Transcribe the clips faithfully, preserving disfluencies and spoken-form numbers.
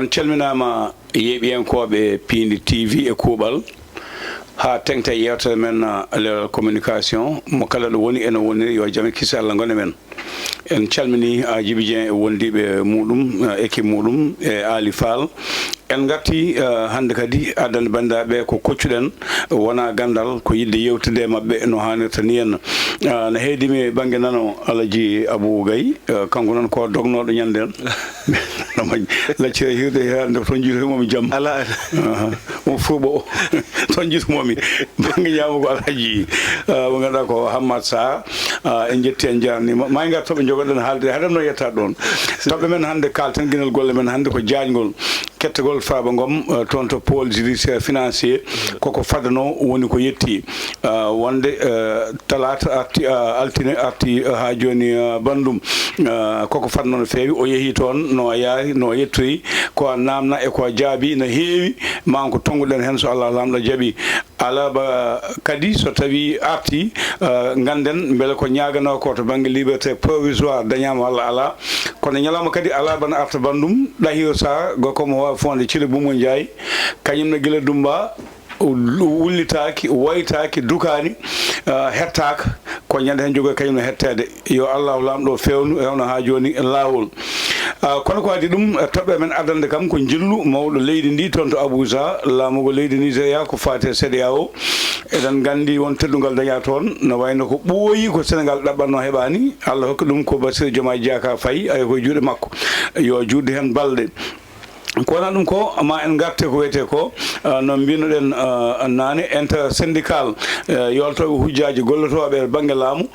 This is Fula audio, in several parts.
On calminaama, yeeɓiyankooɓe Piindi T V e kuuɓal, haa teŋta e yeewtere men, ah, leeral communication, mo kala ɗo woni ene woniri, yo jam e kisi Allah ngon e men. En calminii, ah, Jibi Dieng e wondiiɓe muuɗum, ah, équipe muuɗum, e Aali Faal. En ngartii, ah, hannde kadi addande banndiraaɓe ko koccuɗen, wonaa ganndal, ko yiɗde yeewtidde e maɓɓe no haanirta nii en. Ah, no heedi mi bannge nano, Alaji Abou Gaye, ah, kanko noon ko dognooɗo ñande en. Laccira hirde hiraande ko toon njiitomomi jam. Alaa, alaa. Aha. On fuuɓo o. Toon njiitomomi. Bannge ñaamo ko Alhaji, ah, mo ngannduɗaa ko Hammad Sarr. Ah, en njetti, en njaarniima. Ma en ngar toɓɓe njogoɗen haalde. Haɗem noon yetta ɗoon. Toɓɓe men hannde kaalten ginal golle men hannde ko jaajngol kettagol Farba Ngom, ah, toon to pôle judiciaire financier. Koko fadano woni ko yetti. Ah, wonde, ah, talaata arti, ah, altine arti, ah, haa jooni, ah, banndum. Ah, koko fadno no feewi, o yehi toon, no o yaari, no o yettoyi, ko a naamna e ko a jaabi no heewi, ma ko tonnguɗen heen so Allah Laamɗo jaɓi. Alarba kadi so tawi arti, ah, ngannden mbele ko ñaaganoo ko to bannge liberté provisoire dañaama walla alaa. Kono ñalawma kadi alarba no arta banndum, Ɗahiru Sarr, gorko mo Hoore Fonde Cile Bumbo Njaay, kañum ne gila Dumba, wullitaaki, waytaaki, dukaani, ah, hettaaka. Ko ñande heen jogoy kañum no hetteede. Yo Allahu Laamɗo feewnu, rewna haa jooni laawol. Ah, kono ko adii ɗum, eh, toɓɓe men addande kam ko njillu mawɗo leydi ndi toon to Abuja, laamugo leydi Nigeria ko faati e C E D E A O. Eɗen nganndi won teddungal dañaa toon, no wayno ko ɓooyi ko Senegal ɗaɓɓatno heɓaani. Allah hokki ɗum ko Bassirou Diomaye Diakhar Faye, ayo ko e juuɗe makko. Yo juutde heen balɗe. Ko wonaa ɗum ko, ma en ngarte ko wiyetee ko, ah, no mbinoɗen, ah, naane, intersyndical, eh, yoltooɓe hujjaaji gollotooɓe e bannge laamu,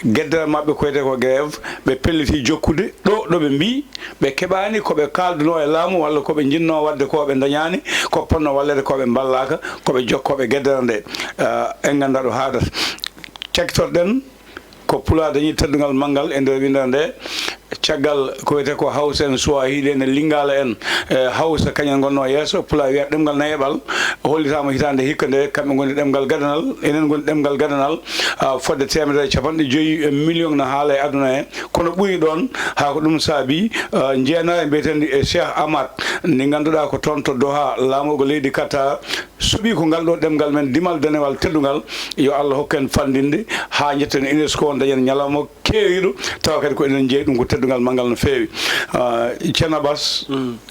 geddere maɓɓe ko wiyetee ko grève, ɓe pellitii jokkude ɗo, ɗo ɓe mbii ɓe keɓaani ko ɓe kaaldunoo e laamu walla ko ɓe njinnoo waɗde ko ɓe ndañaani, ko potnoo walleede ko ɓe mballaaka, ko ɓe jokkooɓe geddere nde. Ah, en nganndaa ɗo haadata. Cakkitorɗen ko Pulaar dañi teddungal manngal e nder winndere nde. Caggal ko wiyetee ko Hawsa en, Suwahili en e Lingala en, e Hawsa kañum en ngonnoo yeeso. Pulaar wiyata ɗemngal nayeɓal hollitaama hitaande hikka nde, kamɓe ngoni ɗemngal gadanal, enen ngoni ɗemngal gadanal, ah, fodde teemedere e capanɗe joyi million no haala e aduna he. Kono ɓuri ɗoon, haa ko ɗum saabi, ah, njeenaari mbiyeteendi e Cheikh Amad, ndi ngannduɗaa ko toon to Doha, laamorgo leydi Qatar, suɓii ko ngal ɗo ɗemngal men, dimal danewal teddungal. Yo Allah hokku en fanndinde haa njetten UNESCO, dañen ñalawma keeriiɗo, tawa kadi ko enen njeyi ɗum, ko teddungal manngal no feewi. Ah, Ceerno Abbas,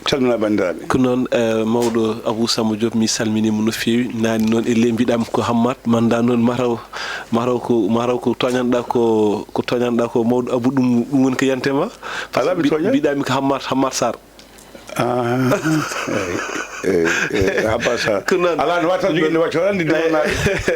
calmina banndiraaɓe. Ko noon, eh, mawɗo Abou Samba Diop, mi salminiima no feewi. Naane noon e le mbiɗam ko Hammat, manda noon mataw, mataw ko, mataw ko tooñanɗaa ko, ko tooñanɗaa ko mawɗo Abou, ɗum, ɗum woni ko yante ma. Alaa mi tooña. Mbiɗami ko Hammat, Hammat Sarr. Ah, eh, eh, eh, Abbas, ko noon. Alaa no wata jogi inde waccoore, anndi duwanaade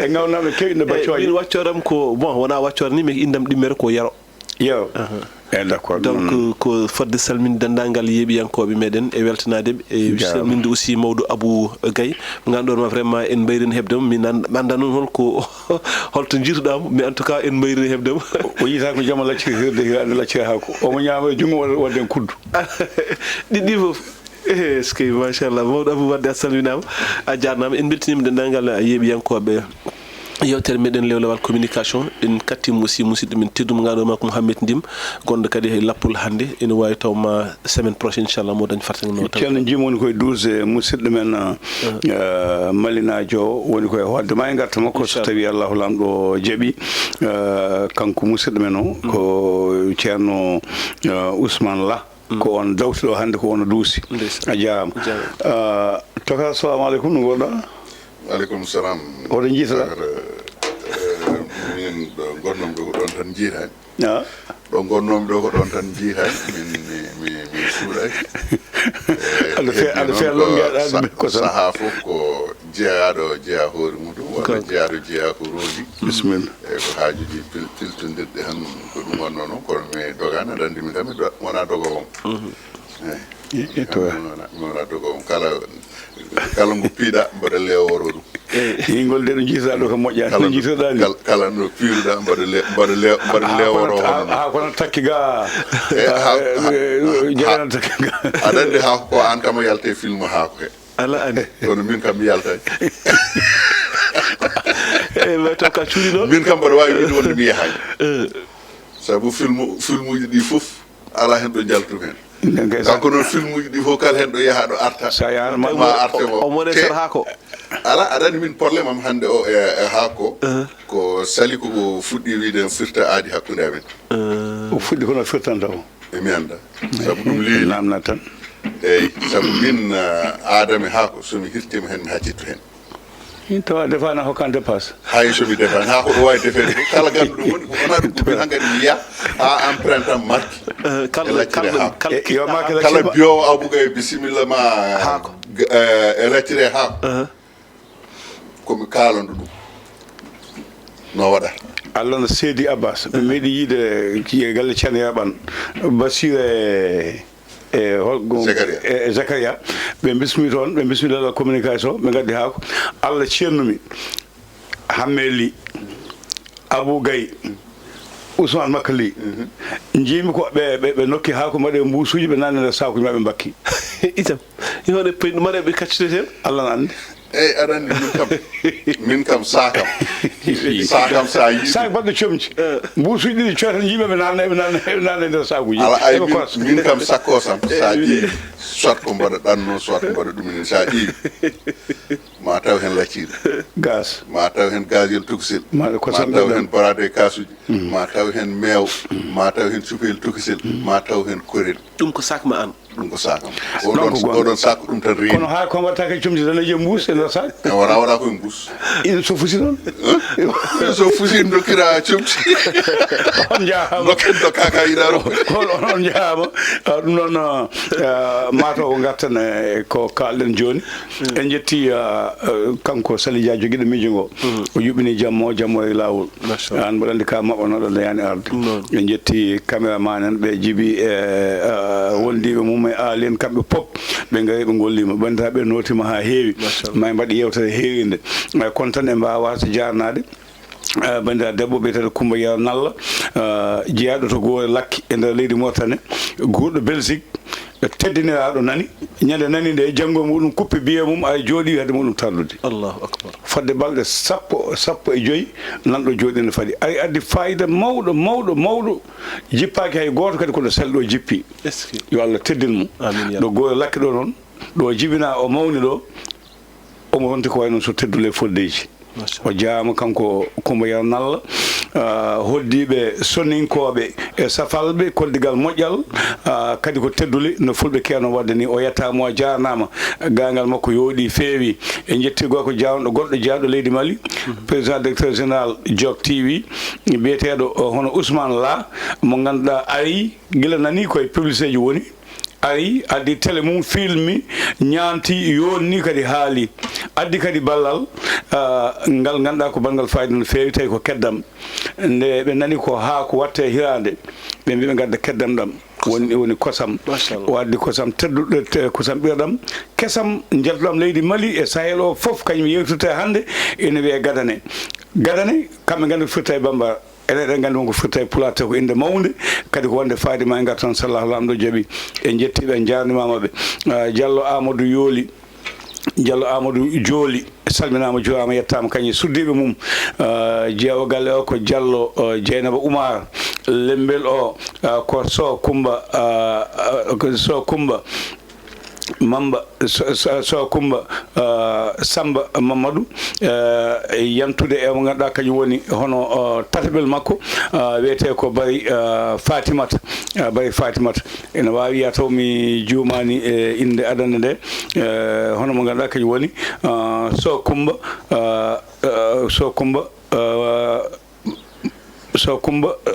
e ngawnaaɓe keewi inde baccooje. Min waccoram ko, bon, wonaa waccoore ni, mais indam ɗimmere ko Yero. Yero. Aha. Eh, d'accord. Donc, ko fodde salminde denndaangal yeeɓiyankooɓe meɗen e weltanaade ɓe, e salminde aussi mawɗo Abou Gaye. Mo ngannduɗaa ma vraiment en mbayrin heɓde mo, min an-, mi anndaa noon holko, holto njiiruɗaa mo, mais en tout cas en mbayrin heɓde mo. O, o yiita ko jama lacciri hirde, hiraande lacciri haako. Omo ñaama e junngo waɗa, waɗden kuddu. Ɗiɗi ɗi fof. Eh, est-ce que, machallah, mawɗo Abou Wadde, a salminaama, a jaarnaama. En mbeltiniima denndaangal yeeɓiyankooɓe yewtere meɗen Lewlewal Communication. En kattiima aussi musidɗo men tedduɗo mo ngannduɗaa ma ko Mouhamed Ndim, gonɗo kadi e lappol hannde. Ene waawi taw ma semaine prochaine, inchallah, mo dañ fartaŋŋe no taw. Ceerno Ndim woni koye douze, musidɗo men, eh, malinaajo o woni koye hoodde ma e ngarta makko, so tawi Allahu Laamɗo jaɓi. Eh, kanko musidɗo men o, ko Ceerno, eh, Ousmane Lah. Ko on dawtuɗo hannde, ko on o duusi. Ndeysaan. A jaaraama. Jaaraama. Ah, Tokar, assalamu aleykum, no ngonɗaa? Wa aleykum salam. Hoto njiitoɗaa? Tokar, eh, min ɗo ngonnomi ɗo ko ɗon tan njiitaani. Ah. Ɗo ngonnomi ɗo ko ɗon tan njiitaani. Min, mi, mi, mi suuɗaaki. Eh, aɗa fe-, aɗa feewa longe aɗa ko sa-, ko sa- sahaa fof ko jeyaaɗo o jeyaa hoore muɗum, walla jeyaaɗo jeyaa ko rondi. Bisimilla. Eyi, ko haajuuji pil-, piltondirɗi tan, ko ɗum wonnoo noon, kono mi dogaani, aɗa anndi min tan mi do-, mi wonaa dogoowo. Mhm. Eyi. E, e, to. Mi wonaa, mi wonaa dogoowo. Kala, kala ngo piiɗaa, mbaɗa leeworo ɗum. Eyi. Ngol de no njiitoɗaa ɗo ko moƴƴaani, no njiitoɗaa ni. Kala, kala no piiruɗaa, mbaɗa le-, mbaɗa le-, mbaɗa leeworo hono noon. Haa kono takki ga, eyi, haa, eh, haa, eh, haa, jarana takki ga. Aɗa anndi haa ko an kam a yalta e film haa ko he. Alaa anndi. Kono min kam mi yaltay. Eyi, mais taw ka cuuɗi noon. Min kam mbaɗa waawi wiide wonde mi yahaani. Eh. Sabu film, filmuuji ɗi fof, alaa heen ɗo njaltu heen. Kanko noon, filmuuji ɗi fof, kala heen ɗo yaha, ɗo arta. Sa yahan ma arte mo. Omo woni e sera haako. Ala, aɗa anndi min, problème am hannde o e, e haako, ko sali ko fuɗɗi wiyde firta aadi hakkunde amen. O fuɗɗi kono firtanta o. E mi annda. Sabu ɗum leeli. Namna tan. Eeyi, sabu min, ah, aadame haako, so mi hirtiima heen, mi haccittu heen. Min tawa defaani hokkan dépasse. Hay so mi defaani, haa ko ɗo waawi defeede fof, kala ganduɗo woni, ko wona ɗum, ko min hankadi mi yiya, haa empreinte am marki. Eh, kala, e laccire kala, haako. Kala, eh, yo ma kala kala biyowo Abou Gaye, bisimilla ma. Haako. G-, eh, e laccire haako. Uh-huh. Ko mi kaalando ɗum. No waɗa. Allah no seedi Abbas. Ɓe meeɗi yiide ki-, galle Ceerno Yaɓan. Basire e hol-, Zakaria. E, e Zakaria. Ɓe bismi toon, ɓe bismi leɗɗa communication, ɓe ngaddi haako. Allah ceernumi. Hammee Ly, Abou Gaye, Ousmane Makka Ly. Njiimi ko ɓe, ɓe, ɓe nokki haako mbaɗe mbuusuuji, ɓe nanni nder saakuji maɓɓe mbakki. Itam, yo hoɗe payɗu mbaɗe ɓe kacciteten. Allah na anndi. Eyi, aɗa anndi min kam, min kam saakam. Saakam sa yiɗi. Saak baɗɗo comci. Eh. Mbuusuuji ɗiɗi coyta njiimi ɓe nanna, ɓe nanna, ɓe nanna nder saakuji. Ala ay min, min kam sakko sam, sa ƴeewi, soit ko mbaɗa ɗanno, soit ko mbaɗa ɗum en, sa ƴeewi. Ma taw heen lacciri. Gaz. Ma taw heen gaziyel tokosel. Ma taw heen barade kasuji. Mm. Ma taw heen meew. Mm. Ma taw heen cupel tokosel. Mm. Ma taw heen korel. Ɗum ko sac ma an. Ɗum ko sac am. Oɗon, oɗon sac ko ɗum tan reeni. Kono haa ko mbaɗata kay comci tan e jom mbuus e nder sac. E wara, wara koye mbuus. Ina so fusi noon. Hein? So fusi dokkira comci. On njaaraama. Dokken dokkaka ina ro. On, on njaaraama. Ah, ɗum noon, ah, mataw o ngartan e ko kaalɗen jooni. En njetti, ah, ah, kanko Sali Dia jogiiɗo miijo ngo. O yuɓɓini jamma o, jamma o e laawol. Machallah. Aan mboɗo anndi ka maɓɓanooɗo nde yaani arde. Noon. En njetti caméraman en, ɓe Jibi, e, ah, wondiiɓe mum e Aali en, kamɓe pop ɓe ngari ɓe ngolliima. Banndiraaɓe nootiima haa heewi. Machallah. Ma en mbaɗ yeewtere heeriinde. Eh, kono tan en mbaawaa so jaarnaade. Eh, banndiraaɗo debbo biyeteeɗo Coumba Yero Nalla, eh, jeyaaɗo to Goore Lakki e nder leydi Mauritanie, guurɗo Belgique, teddiniraaɗo nani, ñande nani nde, janngo muɗum kuppe biye mum, ay jooɗi hade muɗum tardude. Allahu akbar. Fodde balɗe sappo, sappo e joy, nanɗo jooɗi no fadi. Ari addi fayida mawɗo, mawɗo, mawɗo, jippaaki hay gooto kadi kono sel ɗo jippi. Est-ce que. Yo Allah teddin mo. Amiin, ya Rabbi. Ɗo Goore Lakki ɗo noon, ɗo jibina o mawni ɗo, omo ronti ko wayi noon so teddule foddeeji. Machallah. O jaaraama kanko Coumba Yero Nalla, ah, hoddiiɓe Soninkooɓe e Safalɓe, koldigal moƴƴal, ah, kadi ko teddule no Fulɓe keewno waɗde ni. O yettaama, o jaarnaama, gaangal makko yooɗi, feewi. En njetti gorko jaawnɗo, goɗɗo jaaɗo leydi Mali, président directeur général Jok T V, biyeteeɗo, oh, hono Ousmane La, mo ngannduɗaa ari gila nani koye publicité ji woni. Ari, addi télé mum, filmi, ñaanti, yonni kadi haali. Addi kadi ballal, ah, ngal ngannduɗaa ko banngal fayida no feewi, tawi ko keddam. Nde ɓe nani ko haako watte hiraande, ɓe mbi ɓe ngadda keddam ɗam. Woni, woni kosam. Machallah. O addi kosam tedduɗo, te-, kosam ɓirɗam, kesam, njeltoɗam leydi Mali e Sahel o fof, kañum yewtirte hannde, ene wiyee gadane. Gadane, kamɓe nganndi ko firta e Bambara. Enen eɗen nganndi won ko firta e Pulaar, tawi ko innde mawnde, kadi ko wonde fayida ma e ngartan, sallah laamɗo jaɓi. En njettii ɓe, en njaarnimaama ɓe. Ah, Diallo Amadou Yooli, Diallo Amadou Jooli, salminaama, juuraama, yettaama, kañum e suddiiɓe mum. Ah, jeewo galle o ko Diallo, ah, Dieynaba Oumar, Lembel o, ah, ko Soh Coumba, ah, ah, ko Soh Coumba. Mamba, So-, So-, Soh Coumba, ah, Samba Mamadou, ah, yantude e mo ngannduɗaa kañum woni hono, ah, tataɓel makko, ah, wiyetee ko Bari, ah, Fatimata, ah, Bari Fatimata. Ene waawi wiya taw mi juumaani e innde adannde nde, eh, hono mo ngannduɗaa kañum woni, ah, Soh Coumba, ah, ah, Soh Coumba, ah, Soh Coumba, eh,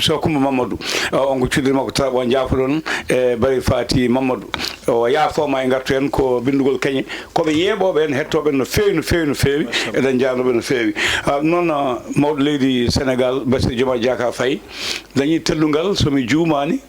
Soh Coumba Mamadou. O, on ko cuuɗi makko tawa, o njaafoɗon e Bari Fati Mamadou. O yaafooma e ngartu heen ko binndugol keñe. Ko ɓe yeeɓooɓe en, hettooɓe en no feewi, no feewi, no feewi. Machallah. Eɗen njaarnoo ɓe no feewi. Ah, noon, ah, mawɗo leydi Senegaal, Bassirou Diomaye Diakhar Faye, dañii teddungal, so mi juumaani,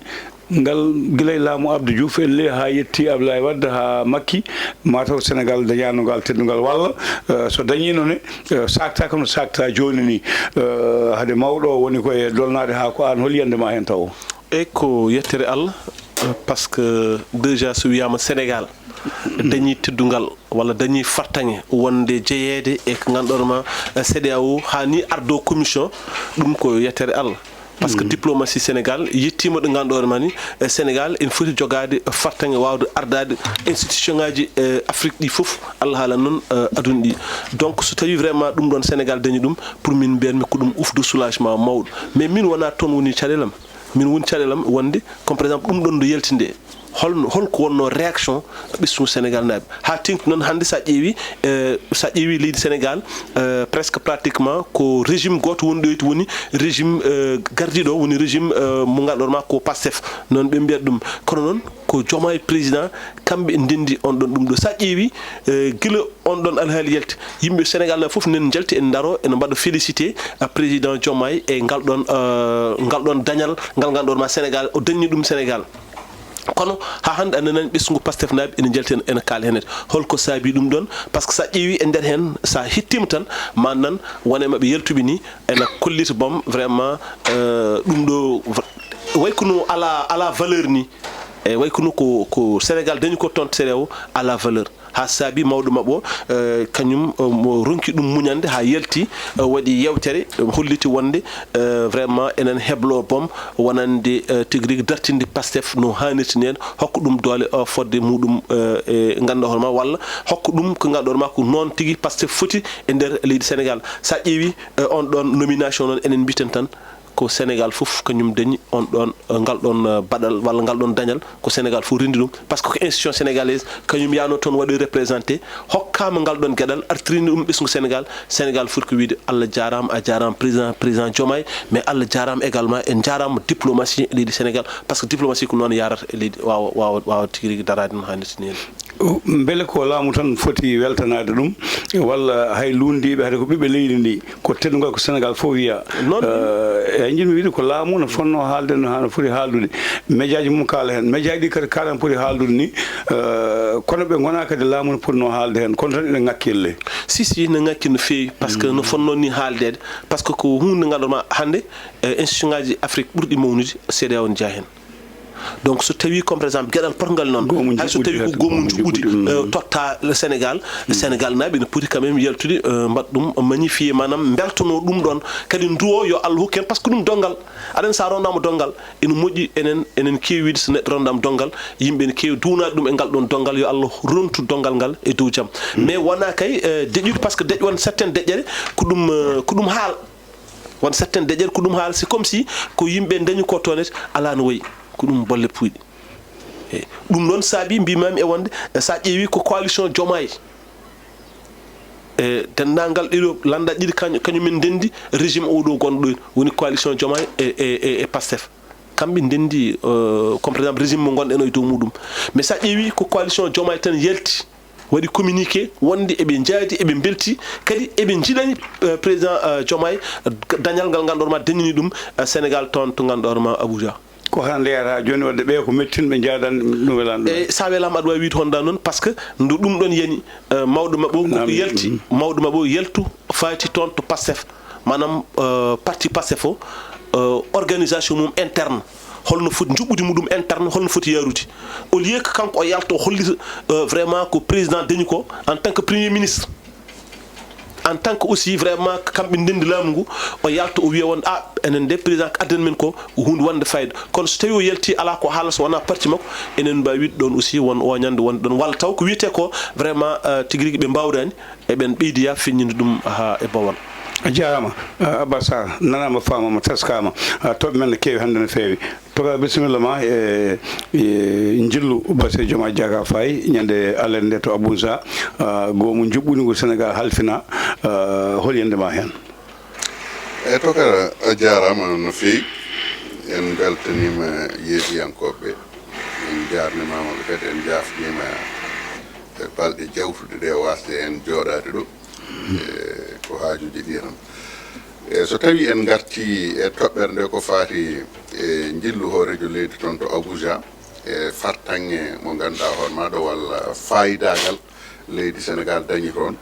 ngal gila e laamu Abdou Diouf, elle haa yetti Abdoulaye Wade, haa Macky, mataw Senegaal dañaano ngal teddungal. Walla, eh, so dañiino ne, eh, saaktaaka no saakta jooni ni. Eh, hade mawɗo o woni ko e dolnaade haa ko aan, hol yiyannde ma heen taw? Eyi, ko yettere Allah, eh, parce que déjà so wiyaama Senegaal dañii teddungal walla dañii fartaŋŋe wonde jeyeede e ko ngannduɗaa ma, eh, C E D E A O, haa ni ardo commission, ɗum ko yettere Allah. Par ce que diplomatie Sénégal yettiima ɗo ngannduɗon ma ni, e Sénégal ene foti jogaade fartaŋŋe waawde ardaade institution ŋaaji, e Afrique ɗi fof, Allah haala noon, e aduna ɗi. Donc so tawi vraiment ɗum ɗon Sénégal dañi ɗum, pour min mbiyanmi ko ɗum ouf de soulagement mawɗo. Mais min wonaa toon woni caɗeelam. Min woni caɗeelam wonde, comme par exemple ɗum ɗon ɗo yalti nde, holno, holko wonno réaction ɓesngu Sénégal naaɓe? Haa teeŋti noon hannde sa ƴeewi, e, sa ƴeewi leydi Sénégal, e, presque pratiquement ko régime gooto woni ɗo, woni régime, e, gardiiɗo, woni régime, e, mo ngannduɗon ma ko Pastef, noon ɓe mbiyata ɗum. Kono noon ko Diomaye président, kamɓe ndenndi on ɗon ɗum ɗo. Sa ƴeewi, e, gila on ɗon alhaali yalti, yimɓe Sénégal naaɓe fof nen njalti en ndaro ene mbaɗa félicité, e, président Diomaye e ngal ɗon, e, ngal ɗon dañal ngal ngannduɗon ma Sénégal, o dañni ɗum Sénégal. Kono haa hannde a nanani ɓesngu Pastef naaɓe ene njalti en, ene kaala heen. Holko saabi ɗum ɗon? Par ce que sa ƴeewi e nder heen, sa hettiima tan, ma nan wona e maɓɓe yaltuɓe ni, ene kollita boom vraiment, e, ɗum ɗo v-, way kono ala, ala valeur ni. E, way kono ko, ko Sénégal dañi ko toon C E D E A O ala valeur. Haa saabi mawɗo maɓɓe o, e, kañum, e, mo ronki ɗum muñande haa yalti, e, waɗi yeewtere, e, holliti wonde, e, vraiment enen heblo boom wonande, e, tigi rigi dartinde Pastef no haanirta ni en, hokka ɗum doole, e, fodde muɗum, e, e ngannduɗon ma, walla hokka ɗum ko ngannduɗon ma ko noon tigi Pastef foti e nder leydi Sénégal. Sa ƴeewi, e, on ɗon nomination noon, enen mbiten tan ko Sénégal fof kañum dañi on ɗon, e, ngal ɗon, e, baɗal walla ngal ɗon dañal, ko Sénégal fof renndi ɗum. Par ce que ko institution sénégalaise kañum yaano toon waɗi représenté, hokkaama ngal ɗon geɗal, artirini ɗum ɓesngu Sénégal. Sénégal foti ko wiyde Allah jaaraama, a jaaraama président, président Diomaye, mais Allah jaaraama également, en jaaraama diplomatie leydi Sénégal, par ce que diplomatie ko noon yaarata e leydi, waawa, waawa, waawa tigi rigi daraade no haanirta ni en. Mbele ko laamu tan foti weltanaade ɗum, walla hay luunndiiɓe, hade ko ɓiɓɓe leydi ndi, ko teddungal ko Sénégal fof wiya? Noon. Eh, eyi, njiɗmi wiide ko laamu no fotnoo haalde no, haa no foti haaldude. Médiaji mum kaala heen. Médiaji ɗi kadi kaala no poti haaldude ni, eh, kono ɓe ngonaa kadi laamu no potnoo haalde heen. Kono tan ene ŋakki elle. Si, si, ne ŋakki no feewi, par ce que no fotnoo ni haaldeede, par ce que ko huunde ngal ɗo ma hannde, eh, institution ŋaaji Afrique ɓurɗi mawnude, C E D E A O ne jeyaa heen. Donc so tawi comme par exemple geɗal potngal noon, hay so tawi ko goomu njuɓɓudi, eh, totta le Sénégal, Sénégal naaɓe ne poti quand même yaltude, eh, mbaɗa ɗum magnifier, maanaam mbeltanoo ɗum ɗon, kadi nduwo yo Allah hokku en, par ce que ɗum donngal, aɗa anndi sa rondaama donngal ene moƴƴi, enen, enen keewi wiide so neɗɗo rondaama donngal, yimɓe ene keewi duwnaade ɗum e ngal ɗon donngal, yo Allah rontu donngal ngal e dow jam. Mais wonaa kay, eh, deƴƴude, par ce que deƴ-, won certaine deƴƴere ko ɗum, eh, ko ɗum haala. Won certaine deƴƴere ko ɗum haala, c'est comme si ko yimɓe dañi ko toon, alaa no wayi, ko ɗum bolle puyɗe. Eyi, ɗum noon saabi mbimaami e wonde, e sa ƴeewi ko coalition Diomaye, e denndaangal ɗiɗo lannda ɗiɗi kañ-, kañumen ndenndi régime oɗo gonɗo ɗo, woni coalition Diomaye e, e, e, e Pastef. Kamɓe ndenndi, euh, comme par exemple régime mo ngonɗen o e dow muɗum. Mais sa ƴeewi ko coalition Diomaye tan yalti, waɗi communiqué wonde eɓe njaadi, eɓe mbelti, kadi eɓe njiɗani, euh, président, euh, Diomaye, euh, dañal ngal ngannduɗon ma dañini ɗum, euh, Sénégal toon to ngannduɗon ma Abuja. Ko hannde yahata jooni, wadde ɓe ko mettin ɓe njaadani ɗum welaani ɗum. E sa welaama aɗa waawi wiide honda noon, par ce que ndu ɗum ɗon yani, euh, mawɗo maɓɓe o ko yalti, mawɗo maɓɓe o yaltu faati toon to Pastef, maanaam, euh, parti Pastef o, euh, organisation mum interne, holno foti njuɓɓudi muɗum interne, holno foti yaarude. Au lieu que kanko o yalta o hollita, euh, vraiment ko président dañi ko en tant que premier ministre. En tant que aussi vraiment kamɓe ndenndi laamu ngu, o yalta o wiya won, ah, enen de président ko addani men ko huunde wonde fayda. Kono so tawi o yalti alaa ko haala so wonaa parti makko, enen mbaawi wiide ɗon aussi won oñande wonde ɗon. Walla taw ko wiyetee ko vraiment, euh, tigi rigi ɓe mbaawdaani, eɓen ɓeydi ya feññinde ɗum haa e bawal. A jaaraama, eh, Abba Sarr, nanaama, faamaama, taskaama, eh, toɓɓe men ne keewi hannde no feewi. Toga, bisimilla ma e, e njillu Bassirou Diomaye Diakhar Faye ñande alarde nde to Abuja, eh, goomu njuɓɓudi ngu Sénégal halfina, eh, hol yiyannde ma heen? Eyi, Toga, a jaaraama no feewi. En mbeltaniima yeeɓiyankooɓe ɓe. En njaarnimaama ɓe kadi, en njaafniima e balɗe jawtuɗe ɗe waasde en jooɗaade ɗo. E ko haajuuji ɗi tan. E so tawii en ngartii e toɓɓere nde ko faati e njillu hooreejo leydi toon to Abuja, e fartaŋŋe mo ngannduɗaa hoore maaɗa walla faayidaagal leydi Senegaal dañi toon,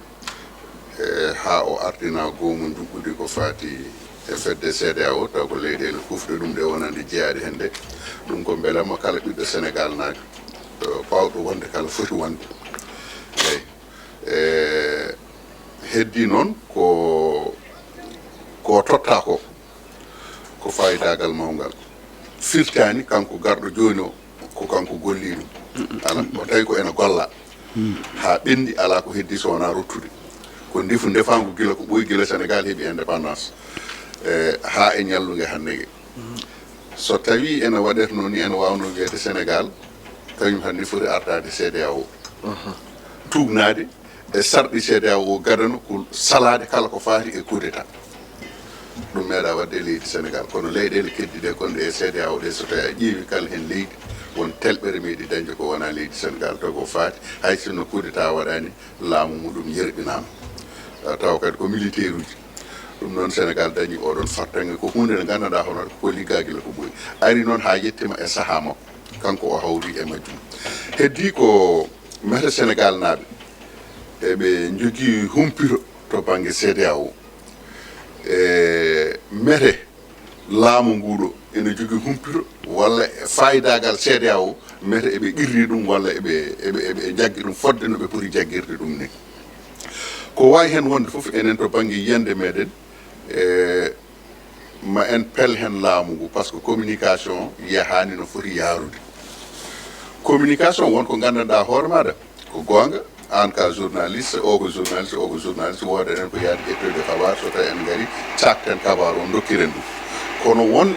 e haa o ardina goomu njuɓɓudi ko faati e fedde C E D E A O, taw ko leyɗeele kuufɗe ɗum ɗe wonande jeyaaɗe heen ɗe. Ɗum ko mbelamma kala ɓiɗɗo Senegaal naaki, e, baawɗo wonde kala foti wonde. Eyi. E, heddii noon ko, ko totta ko. Ko faayidagal mawngal. Firtaani kanko garɗo jooni o, ko kanko golli ɗum. Alaa, o tawi ko ena golla. Haa ɓenndi, alaa ko heddi so wonaa ruttude. Ko ndefu ndefaangu gila ko ɓooyi, gila Senegaal heɓi indépendance. E, haa e ñallunge hannde nge. So tawii ena waɗetnoo ni, ena waawnoo wiyeede Senegaal, kañum hannde foti artaade C D A O. Tuugnaade e sarɗi C D A O gadano ko salaade kala ko faati e coup d'État. Ɗum meeɗaa waɗde e leydi Senegaal. Kono leyɗeele keddiiɗe gonɗe e C D A O ɗe, so tawii a ƴeewi kala heen leydi, won telɓere meeɗi dañde ko wonaa leydi Senegaal, taw ko faati, hay sinno coup d'État waɗaani, laamu muɗum yerɓinaama. Ah, tawa kadi ko militaire uji. Ɗum noon Senegaal dañi oɗon fartaŋŋe, ko huunde nde nganndanɗaa hono ko liggagila ko ɓuri. Ari noon haa yettima e sahaa makko, kanko o hawri e majjum. Heddi ko mete Senegaal naaɓe, eɓe njogii humpito to bannge C D A O. E mete laamu ngu ɗo ene jogii humpito walla e faayidagal C D A O, mete eɓe qirri ɗum walla eɓe, eɓe, eɓe jaggi ɗum fodde no ɓe poti jaggirde ɗum ni. Ko waawi heen wonde fof, enen to bannge yiyannde meɗen, e, ma en pel heen laamu ngu, par ce que communication yahaani no foti yaarude. Communication won ko nganndanɗaa hoore maaɗa, ko goonga, aan ka journaliste, o ko journaliste, o ko journaliste, wooda en ko yaade ƴettoyde kabaar, so tawi en ngari, cakten kabaar o, ndokkiren ɗum. Kono won,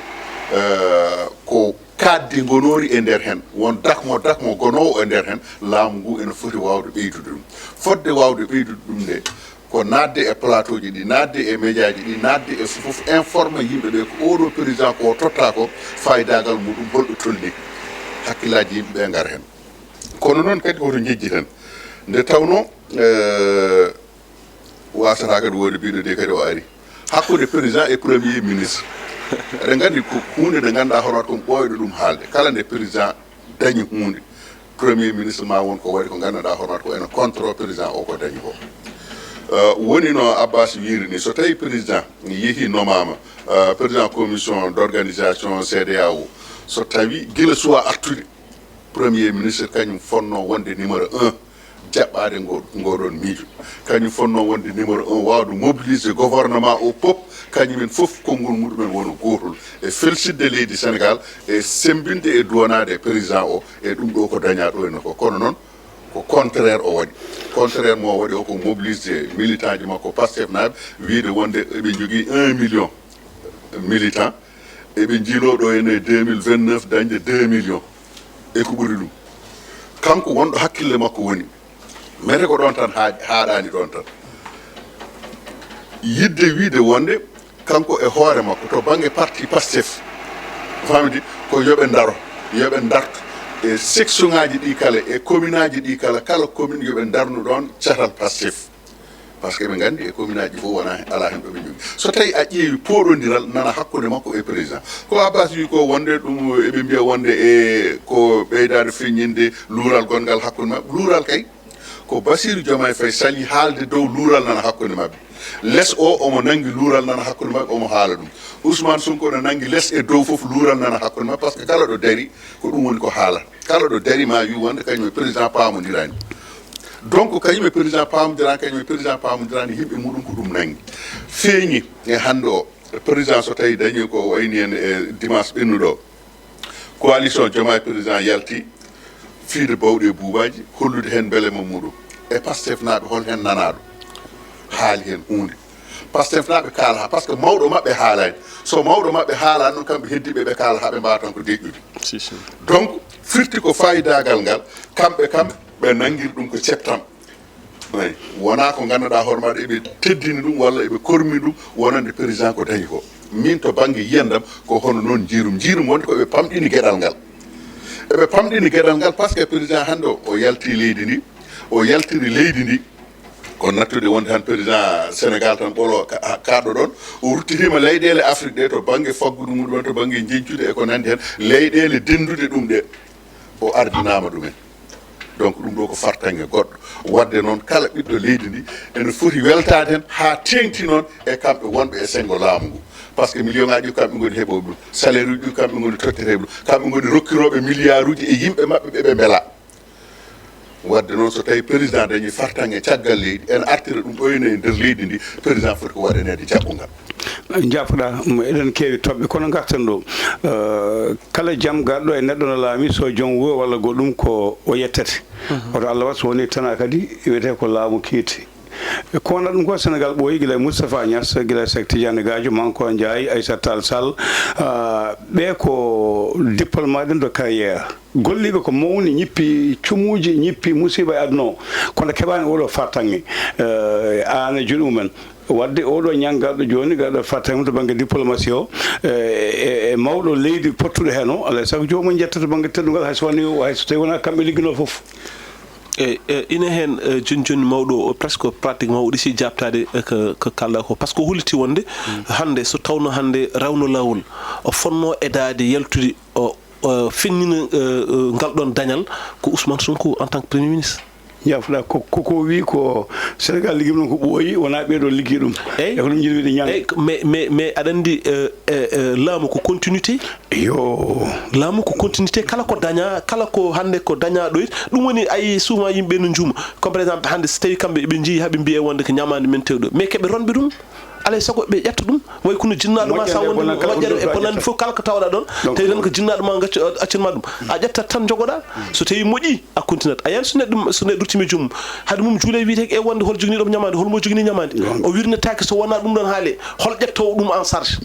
eh, ko kaaddi ngonoori e nder heen, won dakmo, dakmo gonoowo e nder heen, laamu ngu ene foti waawde ɓeydude ɗum. Fodde waawde ɓeydude ɗum nde, ko naatde e plateau ji ɗi, naatde e média ji ɗi, naatde e fof, informe yimɓe ɓe ko oɗo président ko o totta ko, faayidagal muɗum holɗo tolni. Hakkillaaji yimɓe ɓe ngar heen. Kono noon kadi woto njejjiten. Nde tawnoo, eh, waasata kadi wonde biɗo de kadi o ari. Hakkunde président e premier ministre. Eɗen nganndi ko huunde nde ngannduɗaa hono ɗum ɓooyɗo ɗum haalde. Kala nde président dañi huunde, premier ministre ma won ko waɗi ko ngannduɗaa hono ko ene contre président o ko dañi ko. Eh, woni no Abbas wiiri ni, so tawi président yehi nomaama, eh, président commission d'organisation C D A O, so tawi gila suwa artude, premier ministre kañum fonnoo wonde numéro un, jaɓɓaade ngo, ngoɗon miijo. Kañum fonnoo wonde numéro un, waawde mobiliser gouvernement o pop, kañumen fof konngol muɗumen wona gootol, e felsitde leydi Senegaal, e semmbinde e duwanaade e président o, e ɗum ɗo ko dañaa ɗo ene ko. Kono noon, ko contraire o waɗi. Contraire mo o waɗi o ko mobiliser militant ji makko Pastef naaɓe, wiide wonde eɓe njogii un million militant, eɓe njiloo ɗo ene deux mille vingt-neuf dañde deux millions. E ko ɓuri ɗum. Kanko wonɗo hakkille makko woni, mete ko ɗoon tan haa-, haaɗaani ɗoon tan. Yiɗde wiide wonde kanko e hoore makko to bannge parti Pastef, famidi ko yo ɓe ndaro, yo ɓe ndartu e section ŋaaji ɗi kala, e commune ŋaaji ɗi kala, kala commune yo ɓe ndarnu ɗoon catal Pastef. Par ce que ɓe nganndi e commune aji fof wona, alaa heen ɗo ɓe njogii. So tawi a ƴeewi pooɗondiral nana hakkunde makko e président, ko Abbas wi ko wonde ɗum eɓe mbiya wonde e ko ɓeydaade feññinde luural gonngal hakkunde maɓɓe. Luural kay, ko Bassirou Diomaye Faye sali haalde dow luural nana hakkunde maɓɓe. Les o omo nanngi luural nana hakkunde maɓɓe, omo haala ɗum. Ousmane Sonko no nanngi les e dow fof luural nana hakkunde maɓɓe, par ce que kala ɗo dari ko ɗum woni ko haala. Kala ɗo dari ma wi wonde kañum e président paamondiraani. Donc kañum e président paamondiraani, kañum e président paamondiraani, yimɓe muɗum ko ɗum nanngi. Feeñi e hannde o, président so tawi dañi ko wayni en e dimanche ɓennuɗo o. Coalition Diomaye président yalti fiide bawɗe e buubaji, hollude heen mbelema muɗum. E Pastef naaɓe hol heen nanaaɗo haali heen huunde? Pastef naaɓe kaala, par ce que mawɗo maɓɓe haalaani. So mawɗo maɓɓe haalaani noon, kamɓe heddiiɓe ɓe kaala haa ɓe mbaawa tan ko deƴƴude. Si, si. Donc firti ko faayidagal ngal, kamɓe kam ɓe nanngiri ɗum ko ceptam. Eyi, wonaa ko ngannduɗaa hoore maɗa eɓe teddini ɗum walla eɓe kormi ɗum wonande président ko dañi ko. Min to bannge yiyandam ko hono noon njiirum. Njiirum wonde ko eɓe pamɗini geɗal ngal. Eɓe pamɗini geɗal ngal par ce que président hannde o, o yalti leydi ndi, o yaltiri leydi ndi. Kono nattude wonde tan président Sénégal tan ɓolo ka-, kaaɗɗo ɗoon, o ruttitiima leyɗeele Afrique ɗe to bannge faggudu mum ɗoon, to bannge njeñcude e ko nanndi heen, leyɗeele dennduɗe ɗum ɗe, o ardinaama ɗumen. Donc ɗum ɗo ko fartaŋŋe goɗɗo. Waɗde noon kala ɓiɗɗo leydi ndi ene foti weltaade heen haa teeŋti noon e kamɓe wonɓe e senngo laamu ngu. Par ce que million ŋaaji ɗi kamɓe ngoni heɓooɓe ɗum, salaire uji ɗi kamɓe ngoni totteteeɓe ɗum, kamɓe ngoni rokkirooɓe milliard uji e yimɓe maɓɓe ɓe ɓe mbelaa. Waɗde noon, so tawii président dañii fartaŋŋe caggal leydi, ene artira ɗum ɗo ene e nder leydi ndi, président foti ko waɗaneede jaɓɓungal. Njaafo-ɗaa, mo eɗen keewi toɓɓe, kono ngarten ɗo. Eh, kala jam garɗo e neɗɗo no laami, so joom wuro walla goɗɗum ko o yettete. Woto Allah waɗ so wonii tan kadi wiyetee ko laamu kiitti. E ko wonaa ɗum ko Senegaal ɓooyi gila e Moustapha Niasse, gila e Seek Tidiane Gadio, Mankoo Ndiaye, Aissata Tall Sall, ah, ɓe ko diplomate de carrière. Golliiɓe ko mawni, ñippi cumuuji, ñippi musiiba e aduna o. Kono keɓaani oɗo fartaŋŋe, eh, aan e juuɗe mumen. Waɗde oɗo ñaŋ garɗo jooni, garɗo fartaŋŋe to bannge diplomatie o, eh, e, e mawɗo leydi pottuɗo heen o, alaa e sago joomum yetta to bannge teddungal, hay so woni, hay so tawii wonaa kamɓe ligginoo fof. E, e, ina heen, e, jooni jooni mawɗo o, presque pratiquement o ɗisi jaabtaade, e, ko, ko kaalɗaa ko. Par ce que o holliti wonde hannde so tawno hannde rewno laawol, o fotnoo edaade yaltude, o, o finnina, e, e, ngal ɗoon dañal ko Ousmane Sonko en tant que Premier ministre. Njaafo-ɗaa, ko, ko, ko o wiyi ko Senegaal liggi ɗum ko ɓooyi, wonaa ɓee ɗoo liggi ɗum. Eyi. E ko ɗum njiɗmi wiide ñande. Eyi, mais, mais, mais aɗa anndi, e, e, e, laamu ko continuité. Yo. Laamu ko continuité, kala ko dañaa, kala ko hannde ko dañaa ɗo, ɗum woni, ayi, souvent yimɓe no njuuma. Comme par exemple, hannde so tawii kamɓe ɓe njiyii haa ɓe mbiyee wonde ko ñamaande men tewɗo. Mais keɓe ronɓe ɗum. Alaa e sago ɓe ƴetta ɗum. Way kono jinnaaɗo ma, sa wonde moƴƴere e bonannde fof, kala ko tawɗaa ɗoon, tawi tan ko jinnaaɗo ma gaccu-, accin ma ɗum. A ƴettat tan njogoɗaa. So tawii moƴƴi, a continuat. A yiyat so neɗɗo, so neɗɗo ruttiima e joomum, hade mum juulee wiyetee ko e wonde hol joginiiɗo mo ñamaande, hol mo joginii ñamaande. O wirnetaake so wonaa ɗum ɗoon haalee. Hol ƴettoowo ɗum en charge?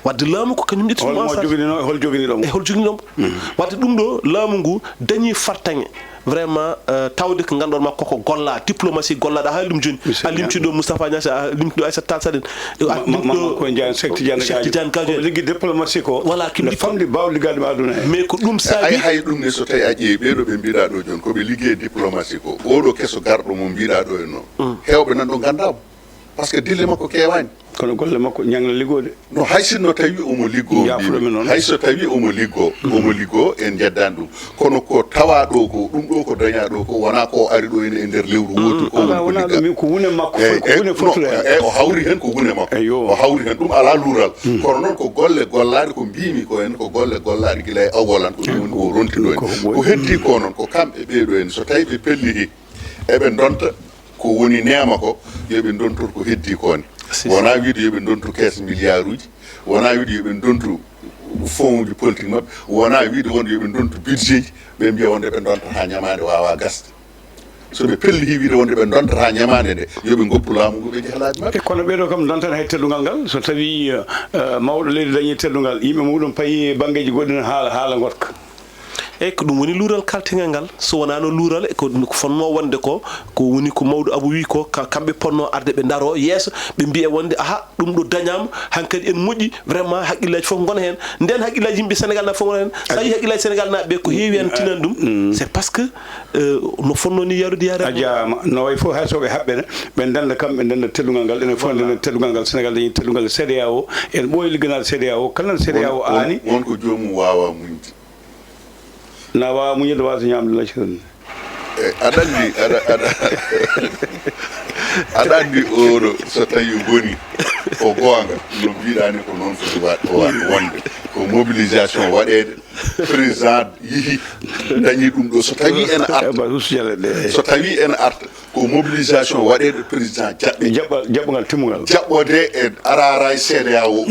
Waɗde laamu ko kañum ƴetti ɗum en charge. Hol mo joginoo, hol joginiiɗo mo? E hol joginiiɗo mo? Waɗde ɗum ɗo, laamu ngu dañii fartaŋŋe. Vraiment, eh, tawde ko ngannduɗaa ma koko gollaa, diplomatie gollaaɗo, a haali ɗum jooni. A limti ɗo Moustapha Niasse, a limti ɗo Aissata Tall Sall en. A limti ɗo Mankoo Ndiaye, Seek Tidiane Gadio. Ko ɓe liggi diplomatie ko. Voilà, ko famɗi baawɗo liggaade ɗum aduna he. Mais ko ɗum saabi. Hay, hay ɗum ne, so tawii a ƴeewi ɓee ɗo ɓe mbiɗa ɗo jooni, ko ɓe liggi e diplomatie ko. Oɗo keso garɗo mo mbiɗa ɗo e no. Heewɓe nan ɗo nganndaa mo. Par ce que dille makko keewaani. Kono golle makko ñaŋla liggoode. No, hay sinno tawi omo liggoo, mbiimi, hay so tawi omo liggoo, omo liggoo, en njeddaani ɗum. Kono ko tawaa ɗo ko, ɗum ɗo ko dañaa ɗo ko, wonaa ko o ari ɗo ene e nder lewru wootu, ko woni ko liggaa. Min ko wune makko, eyi, ko wune fottude heen. Eyi, o hawri heen ko wune makko. Eyo. O hawri heen, ɗum alaa luural. Kono noon ko golle gollaaɗe, ko mbiimi ko en, ko golle gollaaɗe gila e awwalan, ko ɗum woni ko ronti ɗo en. Ko heddi ko noon, ko kamɓe ɓee ɗo en, so tawi ɓe pellihi, eɓe ndonta ko woni neema ko, yo ɓe ndontor ko heddi ko ne. Wonaa wiide yo ɓe ndontu kees milliarduuji, wonaa wiide yo ɓe ndontu fonds ji politique maɓɓe, wonaa wiide wonde yo ɓe ndontu budget ji, ɓe mbiya wonde ɓe ndontataa ñamaande waawaa gasde. So ɓe pellihi wiide wonde ɓe ndontataa ñamaande nde, yo ɓe ngoppu laamu ngu, ɓe njaha laabi maɓɓe. E kono ɓee ɗo kam ndontan hay teddungal ngal, so tawii, eh, eh, mawɗo leydi dañii teddungal, yimɓe muɗum payi banngeeji goɗɗi ne haala, haala ngoɗka. Eyi, ko ɗum woni luural kaltingel ngal. So wonaano luural, e ko, ko fotnoo wonde ko, ko woni ko mawɗo Abou wi ko, ka-, kamɓe potnoo arde ɓe ndaroo yeeso, ɓe mbiya wonde, aha, ɗum ɗo dañaama, hankadi en moƴƴi, vraiment, hakkillaaji fof ngona heen. Ndeen hakkillaaji yimɓe Senegaal na fof ngona heen. So a yii hakkillaaji Senegaal naaɓe ɓe, ko heewi heen tinani ɗum, c'est parce que, euh, no fotnoo ni yaarude yaare. A jaaraama. No wayi fof hay so ɓe haɓɓene, ɓe ndenda kam, ɓe ndenda teddungal ngal, enen fof ndenda teddungal ngal, Senegaal dañi teddungal e C E D E A O, en ɓooyi ligganaade C E D E A O, kala C E D E A O aani. Won, won ko joomum waawaa muñde. Na waawa muñde, waasa ñaamde lacciri. E, aɗa anndi, aɗa, aɗa, aɗa anndi oɗo, so tawii boni, ko goonga, no mbiɗaa ni, ko noon foti wa-, wa-, wonde. Ko mobilisation waɗeede, président yihi, dañi ɗum ɗo. So tawii ene arta, so tawii ene arta, ko mobilisation waɗeede, président jaɓɓe. Jaɓɓa-, jaɓɓungal timmungal. Jaɓɓode e araaraay C E D E A O.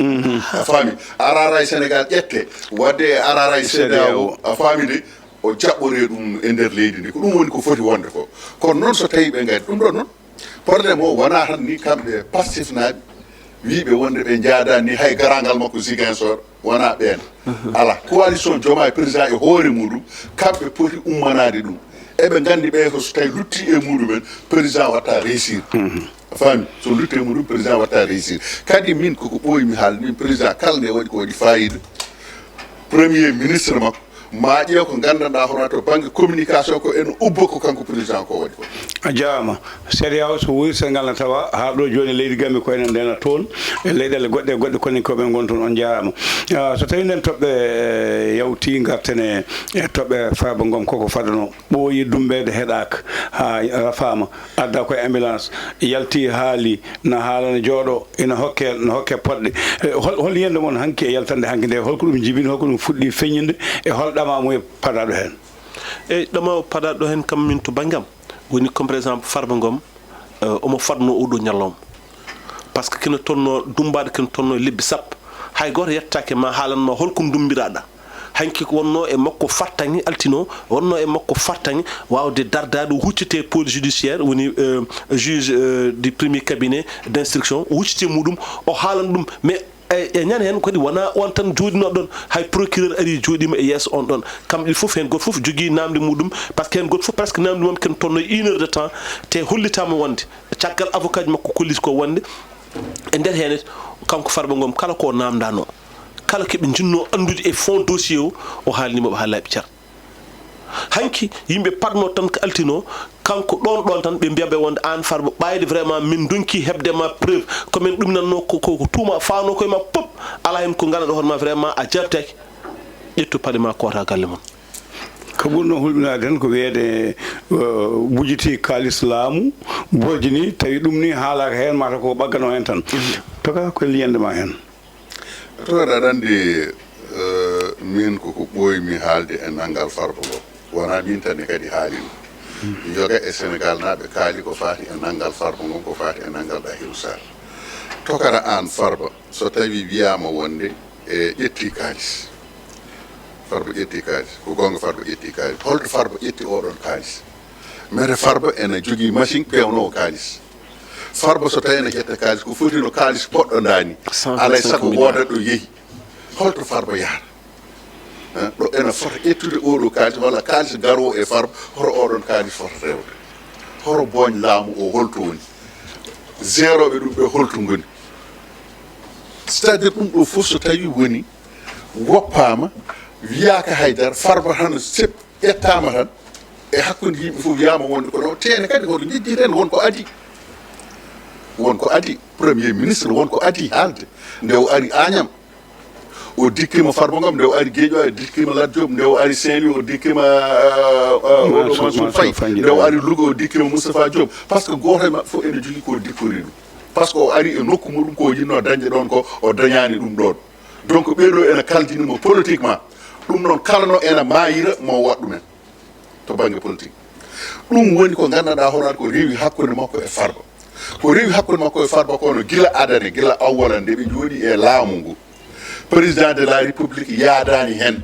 A faami? Araaraay Senegaal ƴette, waɗde e araaraay C E D E A O. A faami de? O jaɓɓoree ɗum e nder leydi ndi. Ko ɗum woni ko foti wonde ko. Kono noon so tawii ɓe ngari ɗum ɗon noon, problème o wonaa tan ni kamɓe Pastef naaɓe, wiiɓe wonde ɓe njaadaani ni hay garaangal makko Ziguinchor, wonaa ɓeen. Alaa. Coalition Diomaye président e hoore muɗum, kamɓe poti ummanaade ɗum. Eɓe nganndi ɓe ko so tawi lutti e muɗumen, président watta réussir. A faami? So lutti e muɗum, président watta réussir. Kadi min koko ɓooyi mi haalde, min président kala nde waɗi ko waɗi faayiida. Premier ministre makko, ma ƴeew ko nganndanɗaa hono to bannge communication ko ene ubba ko kanko président ko waɗi ko. A jaaraama. C E D E A O so wuuri Senegaal na tawa haa ɗo jooni leydi Gambie ko enen ndena toon e leyɗeele goɗɗe e goɗɗe kono ko ɓe ngon toon. On jaaraama. Ah, so tawii nden toɓɓe, eh, yawti ngarten e, e toɓɓe Farba Ngom koko fadano. Ɓooyi dummbeede heɗaaka haa rafaama. Adda koye ambulance, yalti haali, na haala no jooɗo, ina hokke, no hokke poɗɗe. E, hol, hol yiyannde mon hanki e yaltande hanki nde? Holko ɗum jibini, holko ɗum fuɗɗi feññinde, e hol ɗama mo e padaaɗo heen? Eyyi, ɗoma o paɗaɗo heen kam, min to bannge am, woni comme par exemple Farba Ngom, eh, omo fadno oɗo ñalawma. Par ce que kino tolno, dumbaaɗo kino tolno e lebbi sappo. Hay gooto yettaaki ma haalan ma holko dumbiraɗa. Hanki ko wonno e makko fartaŋŋe altino, wonno e makko fartaŋŋe waawde dardaade, o huccite pôle judiciaire, woni, eh, juge, eh, du premier cabinet d'instruction, o huccite muɗum, o haalan ɗum. Mais e, e ñande heen kadi wona on tan jooɗino ɗon, hay procureur ari jooɗima e yeeso on ɗon. Kamɓe fof heen gooto fof jogii namde muɗum, par ce que heen gooto fof presque namde mum ken tolno une heure de temps, te hollitama wonde caggal avocat ji makko kolliti ko wonde e nder heen kanko Farba Ngom kala ko namdano, kala ko ɓe jinno anndude e fond dossier o, o haalnima ɓe haa laaɓi cer. Hanki yimɓe paɗno tan ko altino, kanko ɗon ɗon tan ɓe mbiya ɓe wonde aan Farba ɓayde vraiment min donki heɓde ma preuve, ko min ɗum nanno ko, ko, ko tuuma fano koye ma pop, ala hen ko ganduɗa hoore ma vraiment a jartaki, ƴettu paɗe ma koota galle mon. Ko ɓurno hulɓinaade tan ko wiyeede, uh, wujiti kaalis laamu, bojini, tawi ɗum ni haalaaka heen, mata ko ɓaggano heen tan. Toka ko liyande ma heen. To aɗa anndi, eh, min koko ɓooymi haalde e nanngal Farba ngo. Wonaa min tan ne kadi haali ɗum. Yoga e Senegal naaɓe kaali ko faati e nanngal Farba ngo, ko faati e nanngal Ɗahiru Sar. Tokara aan Farba, so tawi wiyaama wonde e ƴetti kaalis. Farba ƴetti kaalis. Ko goonga Farba ƴetti kaalis. Holto Farba ƴetti oɗon kaalis? Mere Farba ena jogii machine peewnoowo kaalis. Farba so tawi ena ƴetta kaalis, ko foti no kaalis poɗɗo ndaani. Alay sago wooda ɗo yehi. Holto Farba yahata? Eh, ɗo ena fota ƴettude oɗo kaalis, walla kaalis garoowo e Farba, hoto oɗon kaalis fota rewde? Hoto booñ laamu o, holto woni? Géroɓe ɗum ɓe, holto ngoni? C'est-à-dire, ɗum ɗo fof so tawi woni, woppaama, wiyaaka haydara, Farba tan sep-, ƴettaama tan e hakkunde yimɓe fof, wiyaama wonde ko ɗo. Te ene kadi, hoto njejjiten won ko adii. Won ko adii. Premier ministre won ko adii haalde. Nde o ari Agnam, o dikkima Farba Ngom. Nde o ari Guédiawaye, o dikkima Lat Diop. Nde o ari Saint-Louis, o dikkima, euh, euh, oɗo Mansour Faye. Nde o ari Louga, o dikkima Moustapha Diop. Par ce que gooto e maɓɓe fof ene jogii ko dikkori ɗum. Par ce que o ari e nokku muɗum, ko o yiɗno dañde ɗon ko, o dañaani ɗum ɗon. Donc, ɓeeɗo ene kaldini mo politiquement. Ɗum noon, kala no ene maayira mo waɗ ɗumen to bannge politique. Ɗum woni ko nganndanɗaa horaade ko rewi hakkunde makko e Farba. Ko rewi hakkunde makko e Farba kono gila adane, gila awwala nde ɓe njooɗi e laamu ngu, Président de la République yaadaani heen.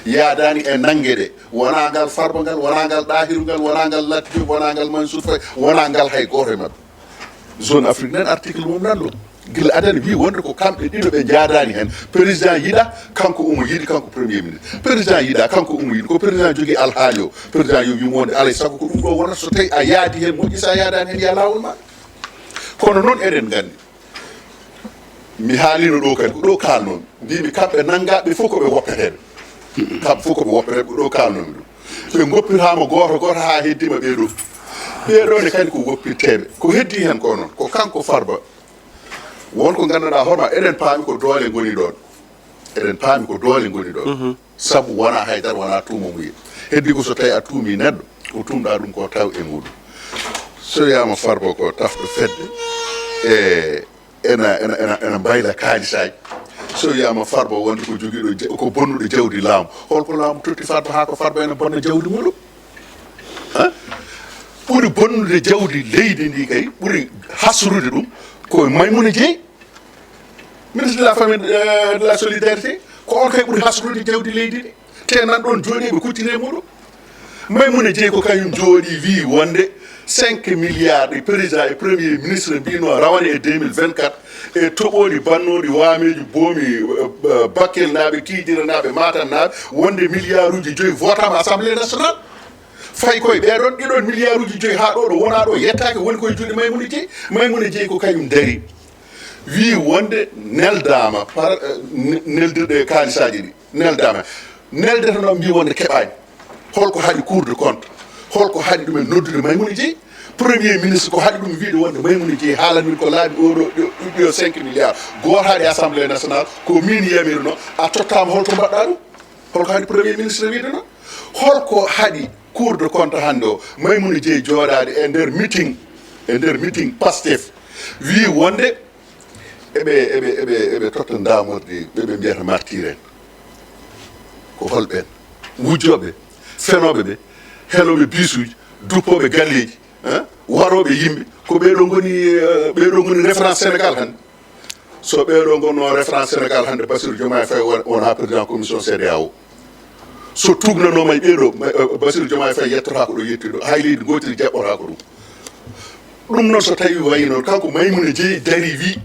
Yaadaani e nannge ɗe. Wonaa ngal Farba ngal, wonaa ngal Ɗahiru ngal, wonaa ngal Lat Diop, wonaa ngal Mansour Faye, wonaa ngal hay gooto e maɓɓe. Zone Afrique nan article mum nan ɗo. Gila adana wi wonde ko kamɓe ɗiɗo ɓe jaadaani heen. Président yiɗa, kanko omo yiɗi, kanko premier ministre. Président yiɗa, kanko omo yiɗi. Ko président jogii alhaali o. Président yo wimo wonde alay sago ko ɗum ɗo wonata so tawi a yaadi heen moƴƴi, so a yaadaani heen ya laawol ma. Kono noon eɗen nganndi. Mi haalino ɗo kadi, ko ɗo kaalnomi. Mbimi kamɓe nanngaɓe fof ko ɓe woppeteɓe. Kamɓe fof ko ɓe woppeteɓe, ko ɗo kaalnomi ɗum. Ɓe ngoppirama gooto gooto haa heddima ɓee ɗo. Ɓee ɗo ne kadi ko woppitteɓe. Ko heddi heen ko noon, ko kanko Farba. Won ko nganndanɗaa hoorema, eɗen paami ko doole ngoni ɗon. Eɗen paami ko doole ngoni ɗon. Mhm. Sabu wonaa haydara, wonaa tuuma muye. Heddi ko so tawi a tuumi neɗɗo, ko tuumɗa ɗum ko taw e muɗum. So wiyama Farba ko tafɗo fedde, e ena, ena, ena, ena mbayla kaalisaaji. So wiyama Farba wonde ko jogiiɗo ja-, ko bonnuɗo jawdi laamu. Holko laamu totti Farba haa ko Farba ena bonna jawdi muɗum? Hein? Ɓuri bonnude jawdi leydi ndi kay, ɓuri hasrude ɗum ko Maimouna Dièye, ministre de la famille, euh, de la solidarité. Ko on kay ɓuri hasrude jawdi leydi ndi. Te nan ɗon jooɗi ɓe kuccini e muɗum. Maimouna Dièye ko kañum jooɗi wi wonde cinq milliards ɗi président e premier ministre mbino rawane e deux mille vingt-quatre, e toɓoɗi bannoɗi waameji boomi, euh, euh, Bakel naaɓe, Kidira naaɓe, Matam naaɓe, wonde milliard uji joyi votama Assemblée nationale. Fayi koye ɓeɗon ɗiɗon milliard uji joyi ha ɗo, ɗo wona ɗo yettaki, woni koye juuɗe Maimouna Dièye. Maimouna Dièye ko kañum dari wi wonde neldama par, euh, ne-, neldirɗe kaalisaji ɗi. Neldama. Neldata noon mbi wonde keɓaani. Holko haɗi Cour de compte? Holko haɗi ɗumen noddude Maimouna Dièye? Premier ministre ko haɗi ɗum wiide wonde Maimouna Dièye haalanmin ko laaɓi oɗo ɗo, ɗo cinq milliards. Gooto haɗi Assemblée nationale, ko min yamirno, a tottama, holto mbaɗɗa ɗum? Holko haɗi premier ministre wiide noon? Holko haɗi Cour de compte hannde o, Maimouna Dièye jooɗaade e nder meeting, e nder meeting Pastef, wi wonde eɓe, eɓe, eɓe, eɓe totta ndamordi, ɓe ɓe mbiyata martyr en. Ko holɓen? Wujjoɓe. Fenooɓe ɓe, helooɓe biisuuji, duppooɓe galleeji, hein, warooɓe yimɓe, ko ɓee ɗoo ngoni, eh, ɓee ɗoo ngoni référence Sénégal hannde. So ɓee ɗoo ngonno référence Sénégal hannde, Bassirou Diomaye Faye won-, wonaa président commission C D A O. So tuugnanooma e ɓee ɗoo, ma-, eh, Bassirou Diomaye Faye yettotaako ɗo yetti ɗo, hay leydi gootiri jaɓɓotaako ɗum. Ɗum noon so tawii wayi noon, kanko Maimouna Dièye darii wii,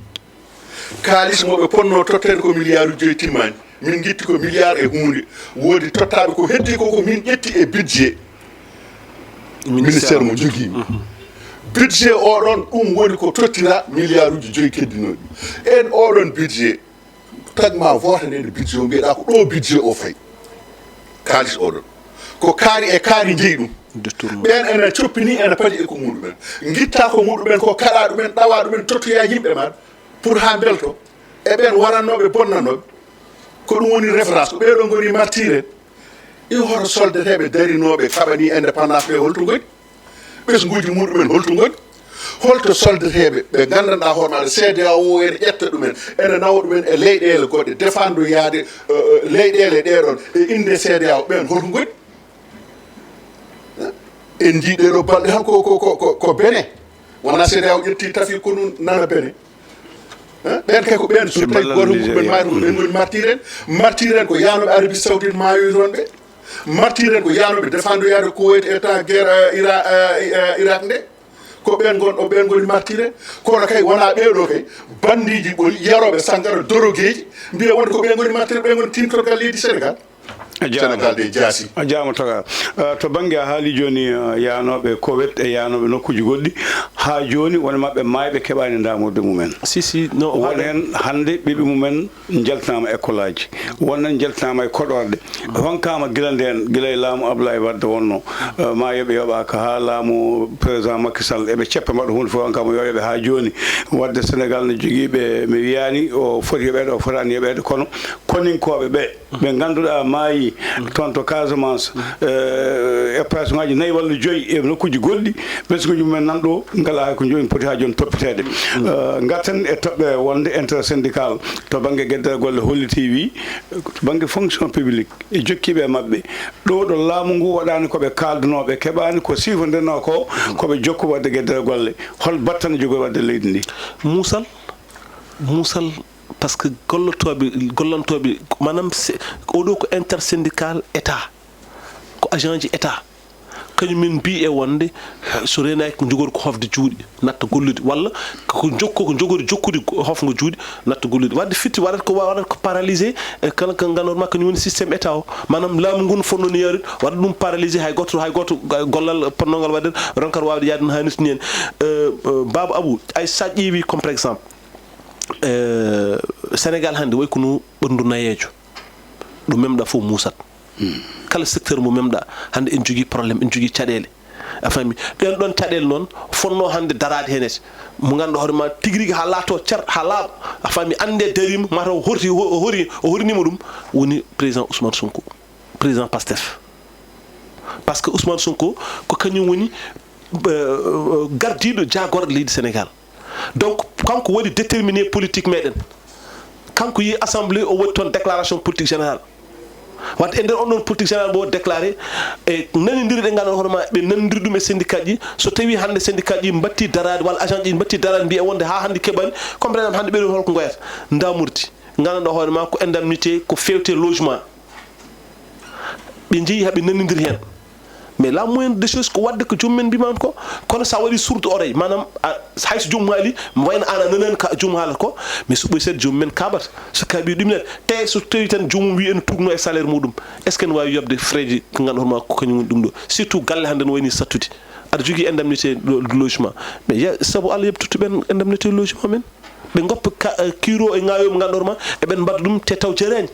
kaalis mo ɓe ponnoo totteede ko miliyaaruuji joyi timmaani. Min ngitti ko miliyaar e huunde. Woodi tottaaɓe ko heddi ko, ko min ƴetti e budget ministère mo njogii mi. Budget o ɗon, ɗum woni ko tottiraa miliyaaruuji joyi keddinooɗi. En o ɗon budget, tagma vote nde budget o, mbiyeɗaa ko ɗo budget o fayi. Kaalis o ɗon. Ko kaari e kaari njeyi ɗum. Ɓeen ene coppini, ene padi e ko muɗumen. Ngitta ko muɗumen, ko kaɗa ɗumen, ɗawa ɗumen, tottoya yimɓe ma pour haa mbelto. E ɓeen warannooɓe, bonnanooɓe. Ko ɗum woni référence. Ko ɓee ɗoo ngoni martyr en. Iw hoto soldateeɓe darinooɓe kaɓani indépendance ɓe holto ngoni? Ɓesnguuji muɗumen holto ngoni? Holto soldateeɓe ɓe nganndanɗaa hoore maɓɓe, C D A O ene ƴetta ɗumen, ene nawa ɗumen e leyɗeele goɗɗe, defandoyaade, eh, eh, leyɗeele ɗee ɗoon e innde C D A O, ɓeen holto ngoni? En njii ɗee ɗoo balɗe tan ko, ko, ko, ko, ko Benin. Wonaa C D A O ƴetti tafi konu nana Benin. Hein? Ɓeen kay ko ɓeen, so tawi gooto muɗumen maayii, ko ɓeen ngoni martyr en. Martyr en ko yaanooɓe Arabie Saoudite maayoyi toon ɓe. Martyr en ko yaanooɓe defandoyaade Kuwait e temps guerre, eh, Ira-, eh, eh, Irak nde. Ko ɓeen ngon-, o ɓeen ngoni martyr en. Kono kay wonaa ɓee ɗoo kay, bandiiji ɓoli, yarooɓe sangara, dorogeeji, mbiya wonde ko ɓeen ngoni martyr, ɓeen ngoni tiimtorgal leydi Sénégal. A jaaraama. Sénégal de jaasi. A jaaraama Toga. Eh, to bannge a haali jooni, eh, yaanooɓe Koweït e yaanooɓe nokkuuji goɗɗi, haa jooni won e maɓɓe maayɓe keɓaani ndaamorde mumen. Si, si, no, won heen hannde ɓiɓɓe mumen njaltinaama ekkolaaji, won heen njaltinaama e koɗorɗe. Honkaama gila ndeen, gila e laamu Abdoulaye Wade wonno, eh, maa yoɓe yoɓaaka haa laamu président Macky Sall, eɓe ceppa mbaɗa huunde fof, honkaama yo yoɓe haa jooni. Wadde Sénégal ne jogii ɓe, mi wiyaani o foti yoɓeede, o fotaani yoɓeede, kono koninkooɓe ɓe, ɓe ngannduɗaa maayi toon to Casamance, eh, e opération ŋaaji nayi walla joyi e nokkuuji goɗɗi, ɓesnguuji mumen nan ɗo, ngalaa hay ko jooni poti haa jooni toppiteede. Eh, ngarten e toɓɓe wonde intersyndical to bannge geddere golle holliti wi, to bannge fonction publique e jokkiiɓe e maɓɓe. Ɗo ɗo laamu ngu waɗaani ko ɓe kaaldanoo, ɓe keɓaani ko siifondirnoo ko, ko ɓe jokku waɗde geddere golle. Hol battane jogori waɗde leydi ndi? Muusal, muusal, parce que gollotooɓe, gollantooɓe, maanaam, c'est, oɗo ko intersyndical État, ko agent ji État. Kañum min mbii e wonde, so reenaaki ko njogori ko hofde juuɗe, natta gollude, walla ko jokko, ko njogori jokkude hofngo juuɗe, natta gollude. Wadde firti waɗata ko, waɗata ko paralysé, e kala ka ngannduɗaa ma kañum woni système État o. Maanaam laamu ngun fotnoo ni yaarude, waɗa ɗum paralysé, hay gooto, hay gooto gollal potnoo ngal waɗde, ronkata waawde yaade no haanirta ni en. Eh, eh, Baaba Abou, ay sa ƴeewi comme par exemple, eh, Sénégal hannde wayi kono ɓanndu nayeejo. Ɗo memɗa fof muusat. Kala secteur mo memɗa, hannde en jogii problème, en jogii caɗeele. A faami? Ɗeen ɗoon caɗeele noon fotnoo hannde daraade heen et mo ngannduɗaa hoore ma tigi rigi haa laatoo cer, haa laaɓa. A faami? Annde dariima, mataw o horti, o hori, o horiniima ɗum, woni président Ousmane Sonko, président Pastef. Parce que Ousmane Sonko ko kañum woni, euh, gardiiɗo jaagorɗe leydi Sénégal. Donc, kanko waɗi déterminé politique meɗen. Kanko yehi assemblée, o waɗi toon déclaration politique générale. Wadde e nder on ɗon politique générale mo o déclaré, e nanondire ɗe ngannduɗaa hoore ma, ɓe nanondiri ɗum e syndicat ji. So tawi hannde syndicat ji mbattii daraade walla agent ji mbattii daraade, mbiya wonde haa hannde keɓaani, comme par exemple hannde ɓeɗo holko ngoyata? Ndamurdi, ngannduɗaa hoore ma ko indemnité, ko fewte logement. Ɓe njehi haa ɓe nanondiri heen. Mais la moindre des choses ko waɗde ko joomum en mbiima ko. Kono sa waɗi sourd oreille, maanaam, a, hay so joomum haali, wayno aan a nanaani ka joomum haalata ko, mais so ɓooyi seeɗa joomum en kaaɓat. So kaaɓi ɗum nene, te so tawi tan joomum wi ene tuugno e salaire muɗum, est-ce que ene waawi yoɓde frais ji ko ngannduɗaa hoore ma ko kañum woni ɗum ɗo? Surtout galle hannde no wayni sattude. Aɗa jogii indemnité de logement. Mais ya, sabu Allah yoɓ tottu ɓeen indemnité logement men. Ɓe ngoppa ka, eh, kiro e ŋaayo mo ngannduɗaa hoore ma, eɓen mbaɗa ɗum te taw jaraani.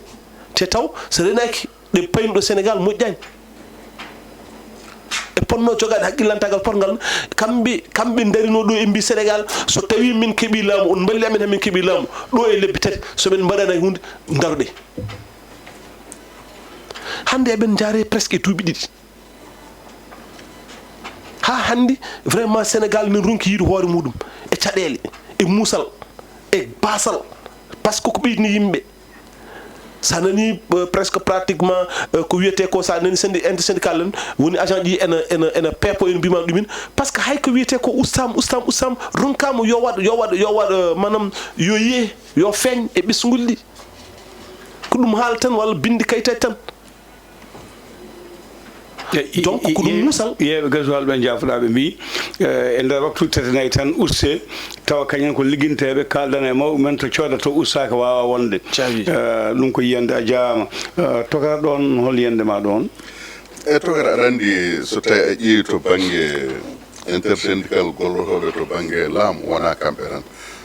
Te taw so reenaaki ɗe paynuɗo Sénégal moƴƴaani. Ɓe potnoo jogaade hakkillantaagal potngal. Kamɓe, kamɓe ndarinoo ɗo e mbii Sénégal, so tawii min keɓii laamu, on mballi amen haa min keɓii laamu, ɗo e lebbi tati, so min mbaɗaani hay huunde, ndaroɗen. Hannde eɓen njaaree presque e duuɓi ɗiɗi. Haa hannde, vraiment, Sénégal nen ronki yiide hoore muɗum e caɗeele, e muusal, e baasal, parce que ko ɓeydini yimɓe. Sa nani, euh, presque pratiquement, euh, ko wiyetee ko, sa nani sendi intersyndical en, woni agent ɗi ena, ena, ena peepo, ena mbima ɗumin. Parce que hay ko wiyetee ko ustam, ustam, ustam, ronkama yo waɗ, yo waɗ, yo waɗ, euh, manam yo yee, yo feeñ e ɓesngulli. Ko ɗum haala tan walla bindi kayitaji tan. Donc ko ɗum musal. Yeeɓe gasoil ɓe jaafoɗaa ɓe mbii, eh, e nder waktu tete nayi tan uste, tawa kañum ko ligginteeɓe, kaaldan e mawɓe men to cooda to ustaaka waawa wonde. Eh, ɗum ko yiyande a jaama. Eh, tokar ɗoon hol yiyande ma ɗoon? E tokar aɗa anndi so tawi a ƴeewi to bannge intersyndical gollotooɓe to bannge laamu wonaa kamɓe tan,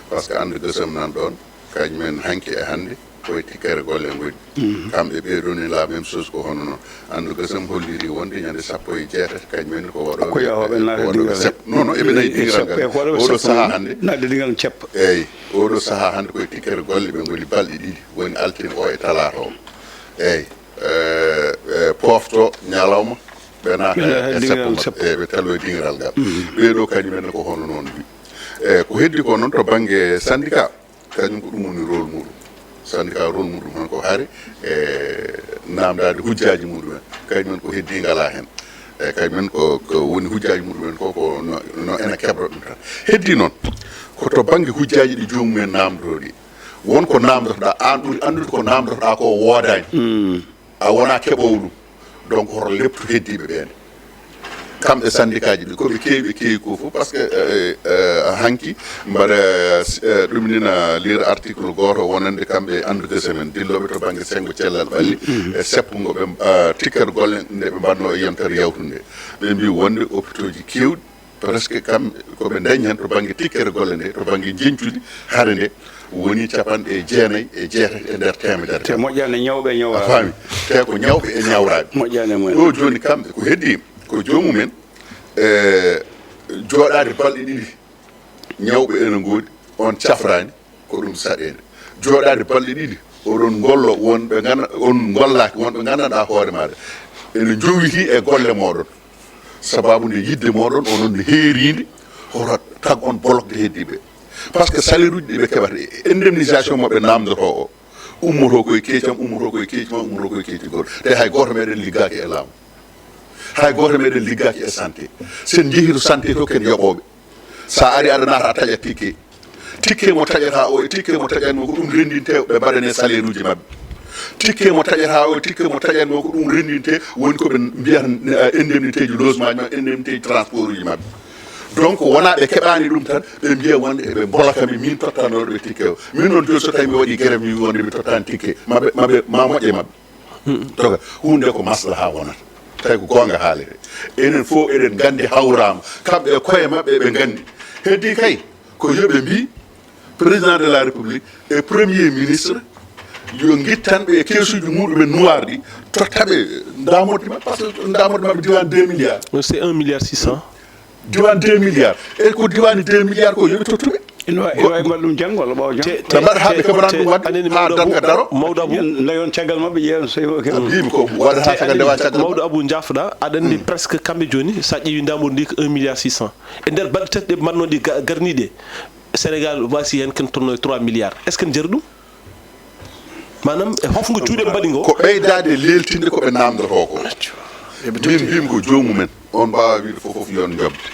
parce que annde gesem nan ɗoon. Kañum en hanki e hannde koye tikkere golle ngoni. Kamɓe ɓee ɗoo ni la même chose ko hono noon. Anndu gasam holliri wonde ñande sappo e jeetati kañum en ko waɗooɓe. Ko yahooɓe naata dingal sep. Non, non, eɓe nayi dingal ngal. Oɗo sahaa hannde. Naatde dingal ceppa. Eeyi, oɗo sahaa hannde koye tikkere golle ɓe ngoni balɗe ɗiɗi. Woni altine o e talaata o. Eeyi, eh, eh, pofto ñalawma. Ɓe naata e seppo maɓɓe. Eeyi, ɓe taloye dingiral ngal. Ɓee ɗoo kañum en ko hono noon mbi. Eeyi, ko heddi ko noon to bannge syndicat. Kañum ko ɗum woni rôle muɗum. Syndicat rôle muɗum tan ko hare e namdaade hujjaaji muɗumen. Kañum en ko heddi ngala heen. Eeyi, kañum en ko, ko woni hujjaaji muɗumen ko, ko no, no ena keɓra ɗum tan. Heddi noon, ko to bannge hujjaaji ɗi joomum en namdotoo ɗi. Won ko namdotoɗaa, aan ɓuri anndude ko namdotoɗaa ko woodaani. A wonaa keɓoowo ɗum. Donc hoto leptu heddiiɓe ɓeen. Kamɓe syndicat ji ɗi, ko ɓe keewi, ɓe keewi ko fof, parce que, eh, eh, hanki mbaɗa, eh, ɗum nina lire article gooto wonande kamɓe anndude semaine dillooɓe to bannge senngo cellal ɓalli, e seppungo ɓe, eh, tikkere golle nde ɓe mbaɗnoo e yontere yawtunde. Ɓe mbii wonde hôpitaux ji keewɗi, presque kam ko ɓe ndañi heen to bannge tikkere golle nde, to bannge njeñcudi hare nde, woni capanɗe jeenayi e jeetati e nder teemedere. Te moƴƴaani ñawɓe e ñawraaɓe. A faami? Te ko ñawɓe e ñawraaɓe. Moƴƴaani e mumen. Ɗo jooni kamɓe ko heddi ko joomum en, e, jooɗaade balɗe ɗiɗi ñawɓe ene ngoodi, on cafraani, ko ɗum saɗeende. Jooɗaade balɗe ɗiɗi, oɗon ngollo wonɓe ngannda-, on ngollaaki wonɓe nganndanɗaa hoore maaɗa. Ene njowitii e golle mooɗon. Sababu nde yiɗde mooɗon, onon no heeriinde, hoto tag on bolokde heddiiɓe. Parce que salaire uji ɗi ɓe keɓata, indemnisation maɓɓe namdotoo o, ummotoo koye keeci am, ummotoo koye keeci ma, ummotoo koye keeci goɗɗo. Te hay gooto meɗen liggaaki e laamu. Hay gooto meɗen liggaaki e santé. Sen njehi to santé to ken yoɓooɓe. Sa ari aɗa naata a taƴat ticket. Ticket mo taƴata o e ticket mo taƴatnoo ko ɗum renndintee ɓe mbaɗanee salaire uji maɓɓe. Ticket mo taƴata o e ticket mo taƴatnoo ko ɗum renndintee woni ko ɓe mbiyata, eh, indemnité ji logement ji maɓɓe, indemnité ji transport uji maɓɓe. Donc wonaa ɓe keɓaani ɗum tan ɓe mbiya wonde eɓe mbolaka mi min tottanooɗo ɓe ticket o. Min noon jooni so tawi mi waɗi grève mi wi wonde mi tottaani ticket maɓɓe, maɓɓe ma moƴƴe maɓɓe. Toga, huunde ko maslaha wonata. Tawi ko goonga haalete. Enen fof eɗen nganndi hawraama. Kamɓe e koye maɓɓe ɓe nganndi. Heddi kay, ko yo ɓe mbii, Président de la République e Premier ministre, yo ngittan ɓe e keesuuji muɗumen nuwaarɗi, totta ɓe ndaamorɗi maɓɓe, parce que ndaamorɗi maɓɓe diwaan deux milliards. C'est un milliard six cents. Diwaan deux milliards. E ko diwaani deux milliards ko yo ɓe tottu ɓe. Ina wa-, ina waawi mbaɗa ɗum janngo walla ɓaawo janngo. Te, te, ɓe mbaɗa haa ɓe keɓanaani ɗum waɗde, haa darnga daro. Mawɗo Abou, ndayon caggal maɓɓe, ƴeewen so tawi ko keɓa. Mbiimi ko waɗata caggal ndewa caggal. Mawɗo Abou, njaafɗa, aɗa anndi presque kamɓe jooni, so a ƴeewi ndaamorɗi ndi ko un milliard six cents. E nder balɗe tati ɗe mbaɗnoo ɗi ga-, garni ɗe, Sénégal waasi heen ken tolno e trois milliards. Est-ce que ne jari ɗum? Maanaam e hofngo juuɗe mbaɗi ngo. Ko ɓeydaade leeltinde ko ɓe naamndotoo ko. Min mbiimi ko joomum en, on mbaawa wiide fof fof yo on njoɓde.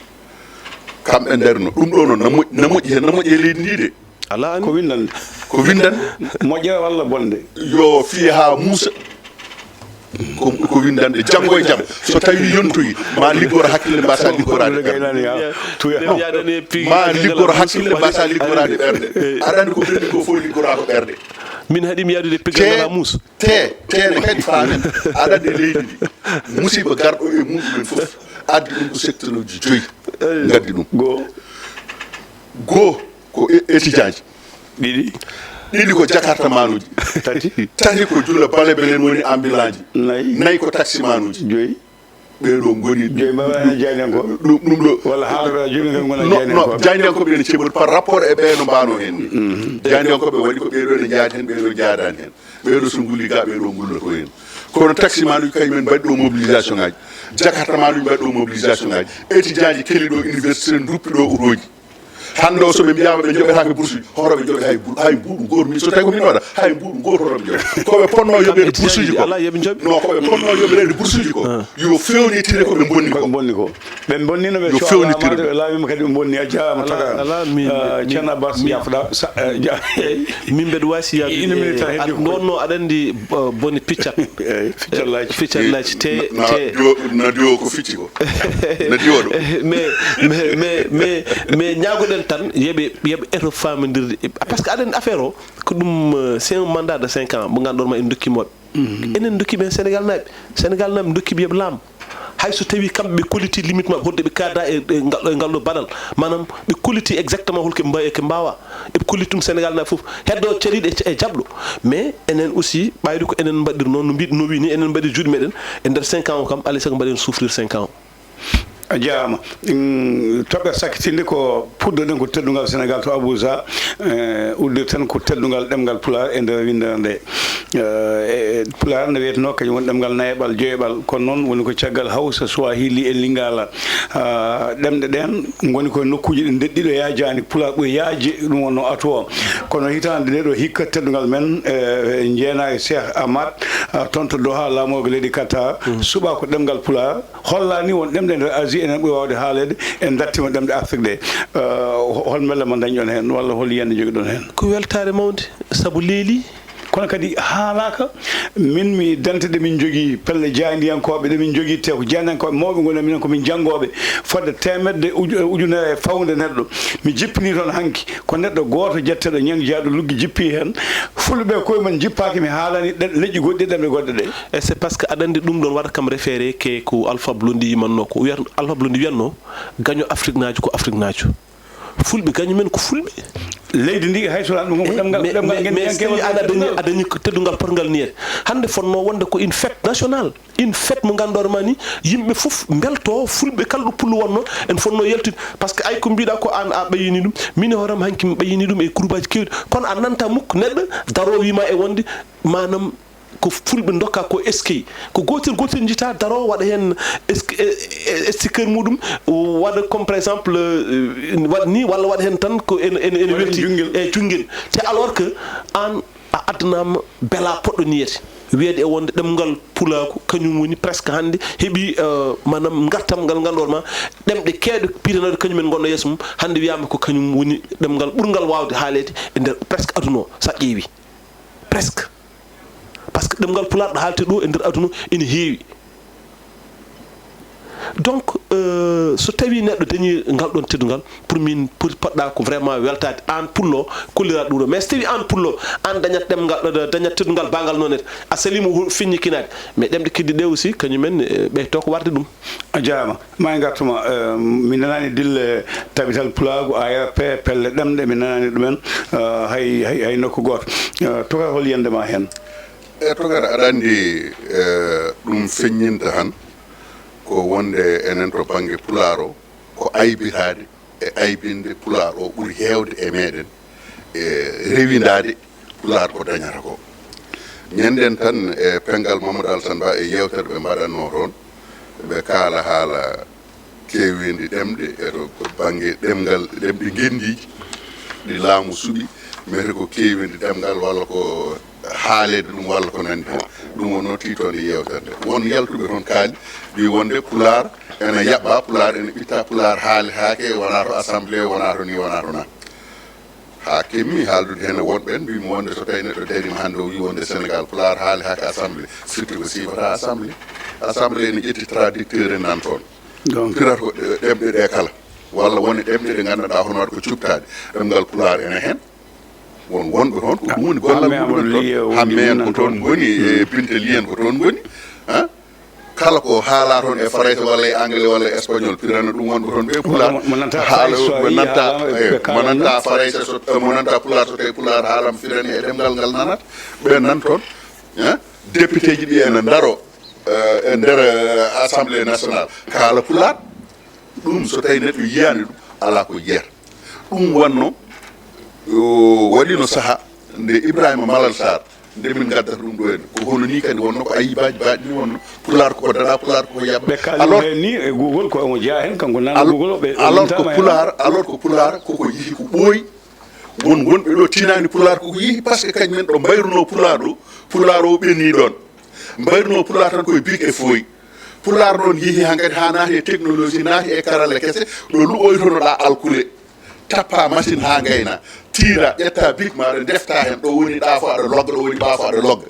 Kamɓe ndarino. Ɗum ɗo noon na moƴ-, na moƴƴi heen, na moƴƴi e leydi ndi de. Alaa. Ko winndande. Ko winndande. Moƴƴere walla bonde? Yo fiya haa muusa. Ko, ko winndande janngo e jam. So tawi yontoyi, ma liggoro hakkille mbasa liggoraade ɓernde. Ma liggoro hakkille mbasa liggoraade ɓernde. Aɗa anndi ko ɓernde ko fof liggoraa ko ɓernde. Min haɗi mi yaadude peggal ngalaa muus. Te, te ne kadi faamen. Aɗa anndi leydi ndi. Musiba garɗo e muɗumen fof. Addi ɗum ko secteur uji joyi. Ngaddi ɗum. Goo. Goo ko e-, étudiant ji. Ɗiɗi. Ɗiɗi ko jakarta manuji. Tati. Tati ko jula bale bele woni ambulant ji. Nayi. Nayi ko taxi manuji. Joyi. Ɓee ɗo ngoni. Joyi mbaɗa jaayndiyankooɓe? Ɗum, ɗum ɗo. Walla haalata jooni tan ngona jaayndiyankooɓe? Non, non, jaayndiyankooɓe ene ceɓori par rapport e ɓee no mbaano heen ni. Jaayndiyankooɓe waɗi ko ɓee ɗo ene njaadi heen, ɓee ɗo njaadaani heen. Ɓee ɗo so ngulli ga, ɓee ɗo ngulloto heen. Kono taxi manuji kañum en mbaɗi ɗo mobilisation ngaji. Jakarta manuji mbaɗi ɗo mobilisation ngaji. Étudiant ji keli ɗo université, nduppi ɗo otoji. Hannde o, so ɓe mbiyaama ɓe njoɓetaake bourse uji, hoto ɓe njoɓe hay bur-, hay mbuuɗu gooto. Min, so tawi ko min waɗa, hay mbuuɗu gooto hoto ɓe njoɓe. Ko ɓe ponnoo yoɓeede bourse uji ko, ala yoɓe njoɓe. Non, ko ɓe ponnoo yoɓeede bourse uji ko, yo fewnitire ko ɓe bonni ko. Ko ɓe bonni ko. Ɓe bonnino ɓe, yo fewnitire ɓe. Ɓe laamima kadi ɓe bonni. A jaaraama. Ala, taga. Ala, min, ah, min, Ceerno Abbas, min, yafɗa. Sa-, eh, ja-, min mbeɗa waasi yaadude. Ina minita e, heen a-, ko wonno aɗa anndi, uh, bone piccat. Eeyi, ficcallaaji. Ficcallaaji, te, na, na te diwo, na diwo ko ficci ko. Na diwo ɗo. Mais, mais, mais, mais, mais ñaagoɗen tan, yeɓe, yeɓe eto faamondirde. Parce que aɗa anndi affaire o, ko ɗum, euh, c'est un mandat de cinq ans, mo ngannduɗon ma en ndokkiima ɓe. Mhm. Enen ndokki ɓen Sénégal naaɓe. Sénégal naaɓe ndokki ɓe yeɓe laam. Hay so tawi kamɓe ɓe kolliti limite maɓɓe, holde ɓe kaada e, e ngal, e ngal ɗo baɗal. Maanaam ɓe kolliti exactement holko ɓe mbawi e ko ɓe mbawa. Eɓe kolliti ɗum Sénégal naaɓe fof. Heddo caliɗo e, e jaɓɗo. Mais enen aussi, ɓayde ko enen mbaɗir noon, no mbiɗ-, no wini, enen mbaɗir juuɗe meɗen. E nder cinq ans o kam, alay sago mbaɗen souffrir cinq ans o. A jaaraama. Mm, toɓɓere sakkitinde ko puɗɗoɗen ko teddungal Sénégal to Abuja, eh, uddirten ko teddungal ɗemngal Pulaar e nder winndere nde. Eh, e, e Pulaar ne wiyeteno kañum woni ɗemngal nayeɓal, joyeɓal, kono noon woni ko caggal Hawsa, Swahili e Lingala. Ah, ɗemɗe ɗen ngoni koye nokkuuji ɗi ndeɗɗi ɗo yaajaani, Pulaar ɓuri yaajde, ɗum wonno atu o. Kono hitaande nde ɗo hikka teddungal men, eh, jeenaaɗo Cheikh Ahmad, ah, toon to Doha, laamorgo leydi Qatar, suɓa ko ɗemngal Pulaar. Hollani won ɗemɗe nder Asie enen ɓuri waawde haaleede, en dartima ɗemɗe Afrique ɗe. Eh, ho-, hol mbelle mo ndañɗon heen, walla hol yiyannde njogiɗon heen? Ko weltaare mawnde, sabu leeli. Kono kadi haalaaka, min mi dente ɗe min njogii, pelle jaayndiyankooɓe ɗe min njogii, te ko jaayndiyankooɓe mawɓe ngoni, minen ko min janngooɓe, fodde teemedde uju-, ujunere e fawnde neɗɗo. Mi jippinii toon hanki, ko neɗɗo gooto jetteeɗo Ñaŋ Jaaɗo Luggi jippii heen. Fulɓe ɓe koye mum jippaaki, mi haalani ɗe-, leƴƴi goɗɗi, ɗemɗe goɗɗe ɗe. E c'est parce que aɗa anndi ɗum ɗoon waɗa kam référé ke ko Alpha Blondy yimanno ko. O wiyata, Alpha Blondy wiyanno, gaño Afriknaajo ko Afriknaajo. Fulɓe gaño men ko Fulɓe. Leydi ndi hay so ɗum ko ɗemngal, mais, ɗemngal mais, mais so tawi an a dañi, a dañi ko teddungal potngal niyede. Hannde fotnoo wonde ko une fête nationale. Une fête mo ngannduɗaa ma ni, yimɓe fof mbelto, Fulɓe kala ɗo Pullo wonno, en fotnoo yaltude. Parce que ay ko mbiɗa ko an a ɓeynii ɗum, min e hoore am hanki mi ɓeynii ɗum e groupe aji keewɗi. Kono a nanta mukk neɗɗo daroo wiima e wonde maanaam ko Fulɓe ndokka ko eskey. Ko gootel gootel njiita daroo waɗa heen esk-, e, e, sticker muɗum, waɗa comme par exemple, euh, waɗa ni walla waɗa heen tan ko ene, ene, ene welti e junngel. Te alors que an a addanaama bela poɗɗo niyete. Wiyeede e wonde ɗemngal pulaagu kañum woni presque hannde heɓi, euh, maanaam ngartam ngal ngannduɗaa ma ɗemɗe keewɗe piitanooɗe kañum en ngonno yeeso mum. Hannde wiyaama ko kañum woni ɗemngal ɓurngal waawde haaleede e nder presque aduna o, so a ƴeewi. Presque. Parce que ɗemngal Pulaar ɗo haalte ɗo e nder aduna ene heewi. Donc, euh, so tawi neɗɗo dañi ngal ɗon teddungal, pour min, pour poɗɗa ko vraiment weltaade. An Pullo, kolliraɗo ɗum ɗo. Mais so tawi an Pullo, an dañat ɗemngal, euh, dañat teddungal bangal noon ne, a salima hu-, feññikinaade. Mais ɗemɗe keddiɗe aussi, kañum en, euh, ɓeyto ko warde ɗum. A jaaraama. Ma en ngartu ma, eh, mi nanaani dille tabital pulaagu, A R P, pelle ɗemɗe, mi nanaani ɗumen, eh, hay, hay, hay nokku gooto. Eh, Tuka, hol yiyannde ma heen? E Tuka, aɗa anndi, eh, ɗum feññinta tan ko wonde enen to bannge pulaar o, ko aybitaade e aybinde pulaar o ɓuri heewde e meɗen. E rewindaade pulaar ko dañata ko. Ñanden tan e penngal Mamadou Alassane Ba e yeewtere ɓe mbaɗatnoo toon, ɓe kaala haala keeweendi ɗemɗe e to bannge ɗemngal, ɗemɗe ngenndiiji ɗi laamu suɓi, mete ko keeweendi ɗemngal walla ko haaleede ɗum walla ko nanndi heen. Ɗum wonnoo tiitoonde yeewtere nde. Won yaltuɓe toon kaali, mbi wonde pulaar ene yaɓɓa, pulaar ene ɓitta, pulaar haaletaake, wonaa to assemblée, wonaa to ni, wonaa to na. Haa keɓmi haaldude heen e woɗɓe en, mbiymi wonde so tawi neɗɗo dariima hannde o wii wonde Sénégal pulaar haaletaake assemblée, firti ko siifataa assemblée. Assemblée ene ƴetti traducteur en nan toon. Donc, pirata ko ɗe-, ɗemɗe ɗe kala. Walla wone ɗemɗe ɗe nganndanɗaa hono waɗa ko cuɓtaaɗe. Ɗemngal pulaar ene heen. Won wonɓe toon ko ɗum woni gollal muɗumen toon. Hamme en ko toon ngoni, e Pinteli en ko toon ngoni. Hein? Kala ko haalaa toon e farayse walla e anglais walla e espagnol, pirana ɗum wonɓe toon ɓe pulaar. Mo, mo nanta haala, farayse, mo nanta, eh, mo nanta farayse so, mo nanta pulaar so tawi pulaar haalama firani e ɗemngal ngal nanata. Ɓe nan toon, eh, député ji ɗi ene ndaro, eh, e nder, eh, assemblée nationale. Kaala pulaar, ɗum so tawi neɗɗo yiyaani ɗum, alaa ko yiyata. Ɗum wonno, o waɗino saha nde Ibrahima Malal Sarr Nde min ngaddata ɗum ɗo en, ko hono ni kadi wonno, ko ayibaaji baaɗi ni wonno. Pulaar ko daɗa, pulaar ko yaɓɓa. Ɓe kaali heen ni e Google, ko omo jeyaa heen, kanko nana Google o, ɓe alors ko pulaar, alors ko pulaar koko yihi ko ɓooyi. Won wonɓe ɗo tinani pulaar koko yihi, parce que kañum en ɗo mbayruno pulaar ɗo, pulaar o ɓenni ɗon. Mbayruno pulaar tan koye big e fooyi. Pulaar noon yehi han kadi ha naati e technologie, naati e karalle kese, ɗo luɓoytonoɗa alkule, tappa machine ha gayna, tiira, ƴetta bik maɗa, defta hen, ɗo woni ɗa fo aɗa logga, ɗo woni ɓa fo aɗa logga.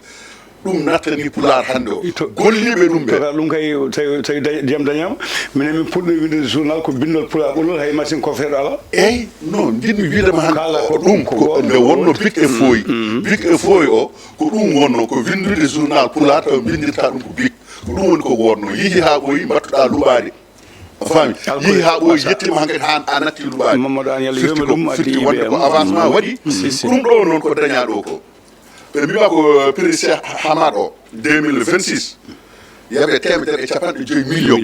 Ɗum nattani pulaar hannde o. Golliɓe ɗum ɓe. Ɗum kay, tawi ndiyam dañama, minen min puɗɗo windude journal ko bindol pulaar ɓolol, hay machine kofeeɗo ala. Eyyi, non, jinmi wiidema hannde ɗum ko nde wonno bik e fooyi. Bik e fooyi o ko ɗum wonno, ko windude journal pulaar taw bindirta ɗum ko bik. Ko ɗum woni ko wonno, yihi ha ɓooyi mbattuɗa luɓaade. A faami? Yihi ha ɓooyi, yettima hankadi ha a natti luɓaade. Mamadou An, yalla yurme ɗum, firti wonde ko avancement waɗi. Ɗum ɗo noon ko daña ɗo ko, ɓe mbima ko prix Cheikh Hamad o deux mille vingt-six, yaɓe temedere e capanɗe joyi million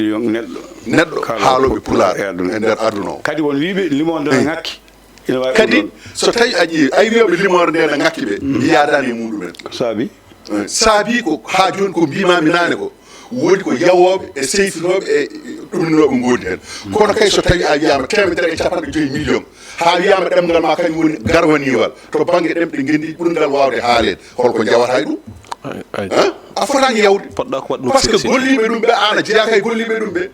neɗɗo haaloɓe pulaar e nder aduna o. Kadi won wiɓe limo nde no ŋakki. Kadi so tawi a ƴeewi, ay wiyoɓe limoore nde no ŋakki ɓe, mi yaadani e muɗumen. Saabi? Saabi ko ha joni ko mbimami nane ko, woni ko yawooɓe e seyfitooɓe e ɗumninoɓe ngoodi hen. Kono kay so tawi a wiyama temedere e capanɗe joyi million, ha wiyama ɗemgal ma kañum woni garwaniwal to banggue ɗemɗe ngenndi ɓurgal wawde haalede, holko jawata e ɗum? A fotani yawde. Par ce que golliɓe ɗum ɓe, ana jeeya kay golliɓe ɗum ɓe.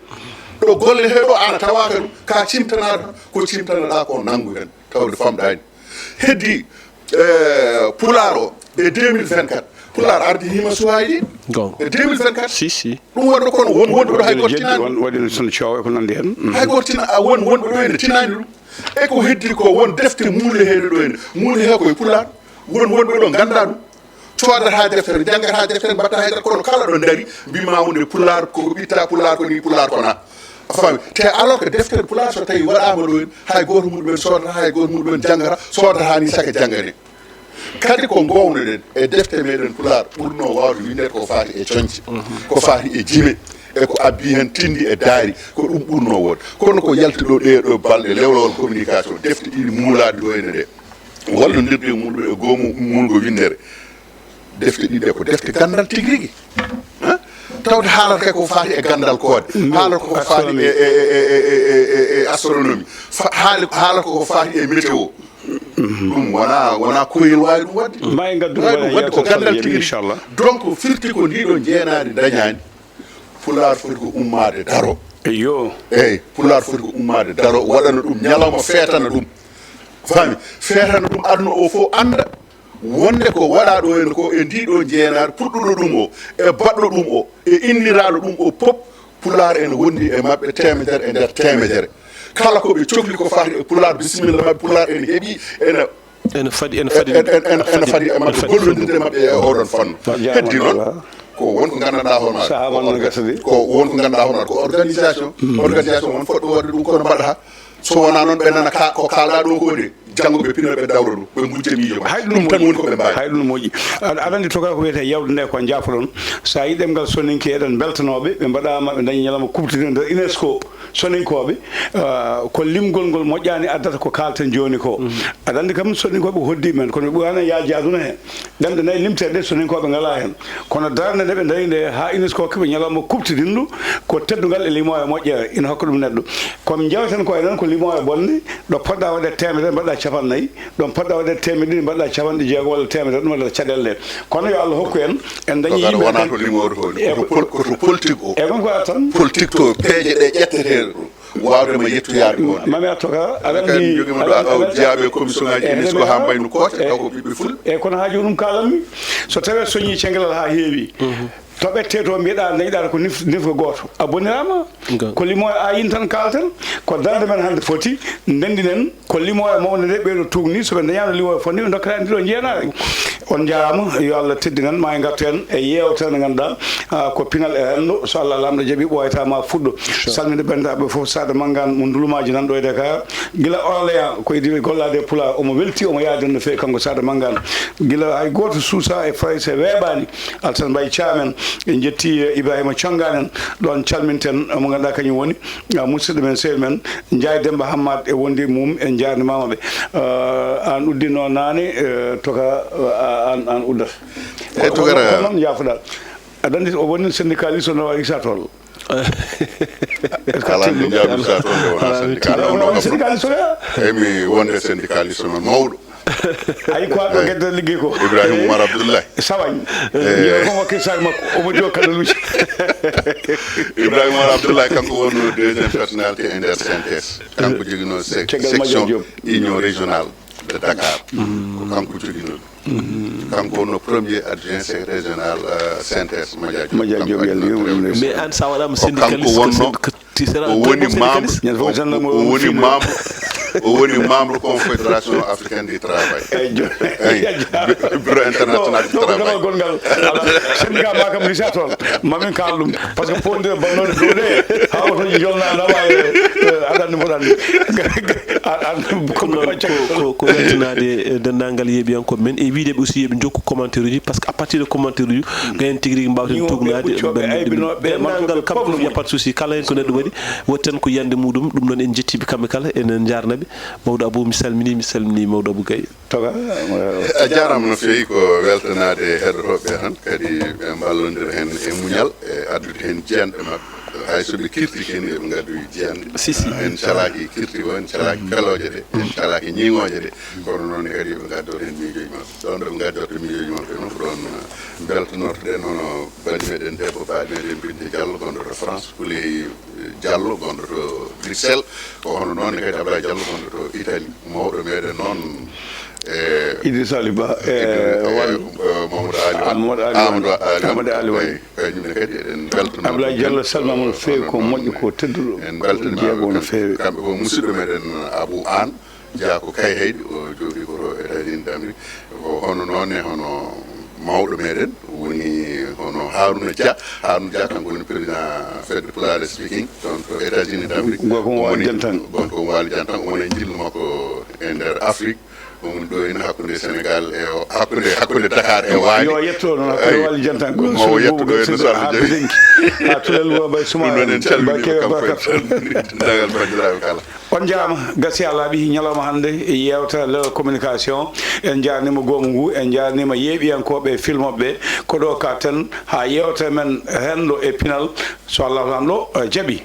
Ɗo golle he ɗo ana tawaka ɗum, ka cimtanaɗo ko cimtanaɗa ko nanngu hen tawde famɗani. Heddi pulaar o e deux mille vingt-quatre, pulaar ardi hima suwayi ɗi e deux mille vingt-quatre. Si si. Ɗum wonno kono won wonɓe ɗo hay goto tinani ɗum. Waɗino son coowa e ko nandi hen. Hay goto tina, won wonɓe ɗo ene tinani ɗum. E ko heddi ko won defte muule heɗe ɗo ene muule he koye pulaar. Won wonɓe ɗo ganda ɗum. Coodata deftere, janngata deftere, mbatta haydara, kono kala ɗo dari mbima wonde pulaar koko ɓitta, pulaar ko ni, pulaar ko na. A faami? Te alors que deftere pulaar so tawi waɗama ɗo en, hay goto muɗum en sodata, hay goto muɗum en janngata, sodata ni saka janngane. Kadi ko gownoɗen e defte meɗen pulaar ɓurno wawde windede ko fati e coñce, ko fati e jime, e ko abbi hen tindi e daari, ko ɗum ɓurno wonde. Kono ko yalti ɗo ɗe ɗo balɗe lewlawol communication, defte ɗiɗi muulaɗe ɗo ene ɗe, wallodirde e muɗum e goomu mulgo windere. Defte ɗiɗe ko defte gandal tigi rigi. Tawde haalata kay ko fati e gandal koode, haalata koko fati e e e e e astronomie, haalata koko fati e météo. Ɗum wona wona koyel wawi ɗum wadde. Ma en gaddu ɗum wadde ko gandal tigi rigi. Donc firti ko ndiɗo jeenaari dañani. Pulaar foti ko ummade daro. Eyyo. Eyyi, pulaar foti ko ummade daro, waɗana ɗum ñalawma, feetana ɗum. Faami? Feetana ɗum aduna o fof anda. Wonde ko waɗa ɗo en ko e ndiɗo jeenaari puɗɗuɗo ɗum o e baɗɗo ɗum o e inniraɗo ɗum o pop, pulaar ene wondi e maɓɓe temedere e nder temedere. Kala ko ɓe cokli ko fati e pulaar, bisimilla maɓɓe, pulaar ene heeɓi, ene ene fadi ene fadi ene fadi e maɓɓe gollodirde maɓɓe e oɗon fannu. Heddi noon ko won ko gandanɗa hono ko won ko gandanɗa hono ko organisation. Organisation won foɗɗo wadde ɗum kono mbaɗa ha so wona noon ɓe nana ko kalɗa ɗo ko de. Janngo ɓe pino ɓe dawra ɗum ɓe gujja miijo ma. Hay ɗum tan woni ko ɓe mbawi. Hay ɗum moƴƴi. Aɗa andi toka ko wiyete yawde nde ko jaafoɗon. Sa yi ɗemgal soninke eɗen beltanoɓe ɓe mbaɗama ɓe dañi ñalawma kuɓtide nder UNESCO. Soninkooɓe, ko limgol ngol moƴƴaani addata ko kaalten jooni ko. Aɗa anndi kam soninkooɓe ko hoddiiɓe men, kono ɓe ɓooyaani yaaji aduna heen. Ɗemɗe nayi limteeɗe ɗe soninkooɓe ngalaa heen. Kono darnde nde ɓe ndañi nde haa UNESCO keɓi ñalawma kuɓtidinɗo ko teddungal e limooje moƴƴere ina hokka ɗum neɗɗo. Ko mi njewten ko enen ko limooje bonɗe, ɗo poɗɗa waɗde teemedere mbaɗɗa capanɗe nayi, ɗon poɗɗa waɗde teemedde ɗiɗi mbaɗɗa capanɗe jeego walla teemedere ɗum waɗata caɗeele ɗe. Kono yo Allah hokku en en dañi yimɓe wona to limoore to koto politique o e kon ko tan politique to peeje ɗe ƴetteteɗe ɗo wawde ma yettoyaade on mami attoka aɗa andi jogima ɗo aɗa jaaɓe commission ngaji UNESCO ha mbayno koote taw ko ɓiɓɓe ful e kono haaju ɗum kalanmi so tawi soñi cengalal ha heewi to ɓette to mbiyeɗa dañɗa ko nifgo gooto a bonirama ko limo e ayin tan kalten ko darde men hande foti ndendinen ko limo e mawde nde ɓeɗo tugni soɓe dañano limo e fonni ɓe dokkata ndiɗo jeenaare on jarama yo allah teddinan ma e gartu en e yewtere nde ganduɗa ko pinal e rendo so allah lamɗo jaaɓi ɓoyata ma fuɗɗo salminde bandiraɓe foof sada mangan mo ndulumaji nan ɗo e dakar gila orléans ko idiɓe gollade e pulaar omo welti omo yaadi no fewi kanko sada mangan gila hay goto suusa e farayse weeɓani altan mbay camen En njetti, eh, Ibrahima Conngaan en, ɗoon calminten, eh, mo ngannduɗaa kañum woni, eh, musidɗo men, sehil men, Njaay Demmba Hammaat e wondiiɓe mum, en njaarnimaama ɓe. Eh, aan uddinoo naane, eh, Toka, eh, aan, aan uddata. Eyi, Tokara. Kono noon, yaafuɗaa. Aɗa anndi o woni syndicaliste no Issa Tall. Alaa nde njaabi Issa Tall nde wonaa syndicaliste. Alaa, mi tiiɗaa. Wonaa syndicaliste o. Eyi, mi wonde syndicaliste noon mawɗo. Ayi, ko aɗo gedde liggey ko. Ibrahima Oumar Abdoulaye. Sawañ. Eh. Yo ko wakkil sac makko, omo jooga kadaluuji. Ibrahima Oumar Abdoulaye, kanko wonno deuxième personnalité e nder C N T S. Kanko joginoo sec-, caggal Madiaw section Diop. Union régionale de Dakar. Ko kanko joginoo. Kanko wonno premier adjoint secrétaire général, euh, C N T S, Madiaw Diop. Madiaw Diop, kanko yalla yurmo ɗum. Mais aan, so a waɗaama syndicaliste, ko kanko wonno, ko syn-, ko ti-, sera-, o woni membre, syndicaliste? Ñande fof o, o woni membre, o woni membre Confédération Africaine du Travail. Eyi, jo-, eyi, bureau international du travail. Ɗo, ɗo, ɗo, gongal. Ala, syndicat ma kam, Issa Tall, ma min kaal ɗum. Par ce que fotde bannooɗe dow ɗe, haa oto jolna nawa e, eh, aɗa anndi mboɗo anndi. A, a, ko, ko, ko weltanaade, eh, denndaangal yeeɓiyankooɓe men, e wiyde ɓe aussi yo ɓe njokku commentaire uji, par ce que à partir de commentaire uji, ko heen tigi rigi mbaawten tuugnaade, ɓe ɓuccooɓe, ɓe, aybinooɓe, ɓe denndaangal fof, il n'y a pas de souci. Kala heen ko neɗɗo waɗi, woto tan ko yiyannde muɗum. Ɗum noon en njettii ɓe kamɓe kala, enen njaarna ɓe. Mawɗo Abou, mi salminii, mi salminii Mawɗo Abou Gaye. Toga. A jaaraama no feewi, ko weltanaade heɗotooɓe ɓe tan, kadi ɓe mballondira heen e muñal, e addude heen jiyanɗe maɓɓe. Hay so ɓe kirti kadi, eɓe ngaddoyi jiyanɗe. Si, si. En calaaki kirti o, en calaaki pelooje ɗe, en calaaki ñiŋooje ɗe. Kono noon ne kadi eɓe ngaddoo heen miijooji maɓɓe. Ɗoon ɗo ɓe ngaddorta miijooji maɓɓe noon, ko ɗoon, eh, mbeltanorto-ɗen hono bannge meɗen debbo, baaɗe meɗen Binta Diallo, gonɗo to France, Houleye Diallo, gonɗo to Bruxelles. Ko hono noon ne kadi Ablaye Diallo, gonɗo to Italie. Mawɗo meɗen noon, e Idrissa Ali Ba, e Idri-, e, Wane. Eh, Mamadou Ali Wane. Amadou Ali Wane. Amadou Ali Wane. Amadou Ali Wane. Eyi, eyi, ñumne kadi eɗen mbeltanoo Ablaye Diallo, ɗum, salminaama no feewi, ko moƴƴo, ko tedduɗo, en mbeltanaama jeego no feewi. Kamɓe ko musidɗo meɗen Abou Anne, jeyaa ko Kayhayɗi, o jooɗii ko to États-Unis d'Amérique. Ko hono noon ne, hono mawɗo meɗen woni hono Harouna Dia. Harouna Dia, kanko woni président Fedde Pulaar Speaking toon to États-Unis d'Amérique. Gorko mo Waali Jantan. Gorko mo Waali Jantan, o woni e njillu makko e nder Afrique. Ɗum woni ɗo ene hakkunde Senegal e o, hakkunde, hakkunde Dakar e Waali. Yo yetto noon hakkunde Waali Jantan. Mo o yetto ɗo ene Sall Jabi. Ha Tulel Wuro Bay Suma. Ɗum noon en calminii kamɓe. Dendagal banndiraaɓe kala. On njaaraama, gasi a laaɓi ñalawma hannde e yeewtere Leral Communication. En njaarniima goomu ngu, en njaarniima yeeɓiyankooɓe e filmoɓe. Ko ɗo kaaɗten haa yeewtere men renndo e pinal, so Allahu Taala ɗo, eh, jaɓi.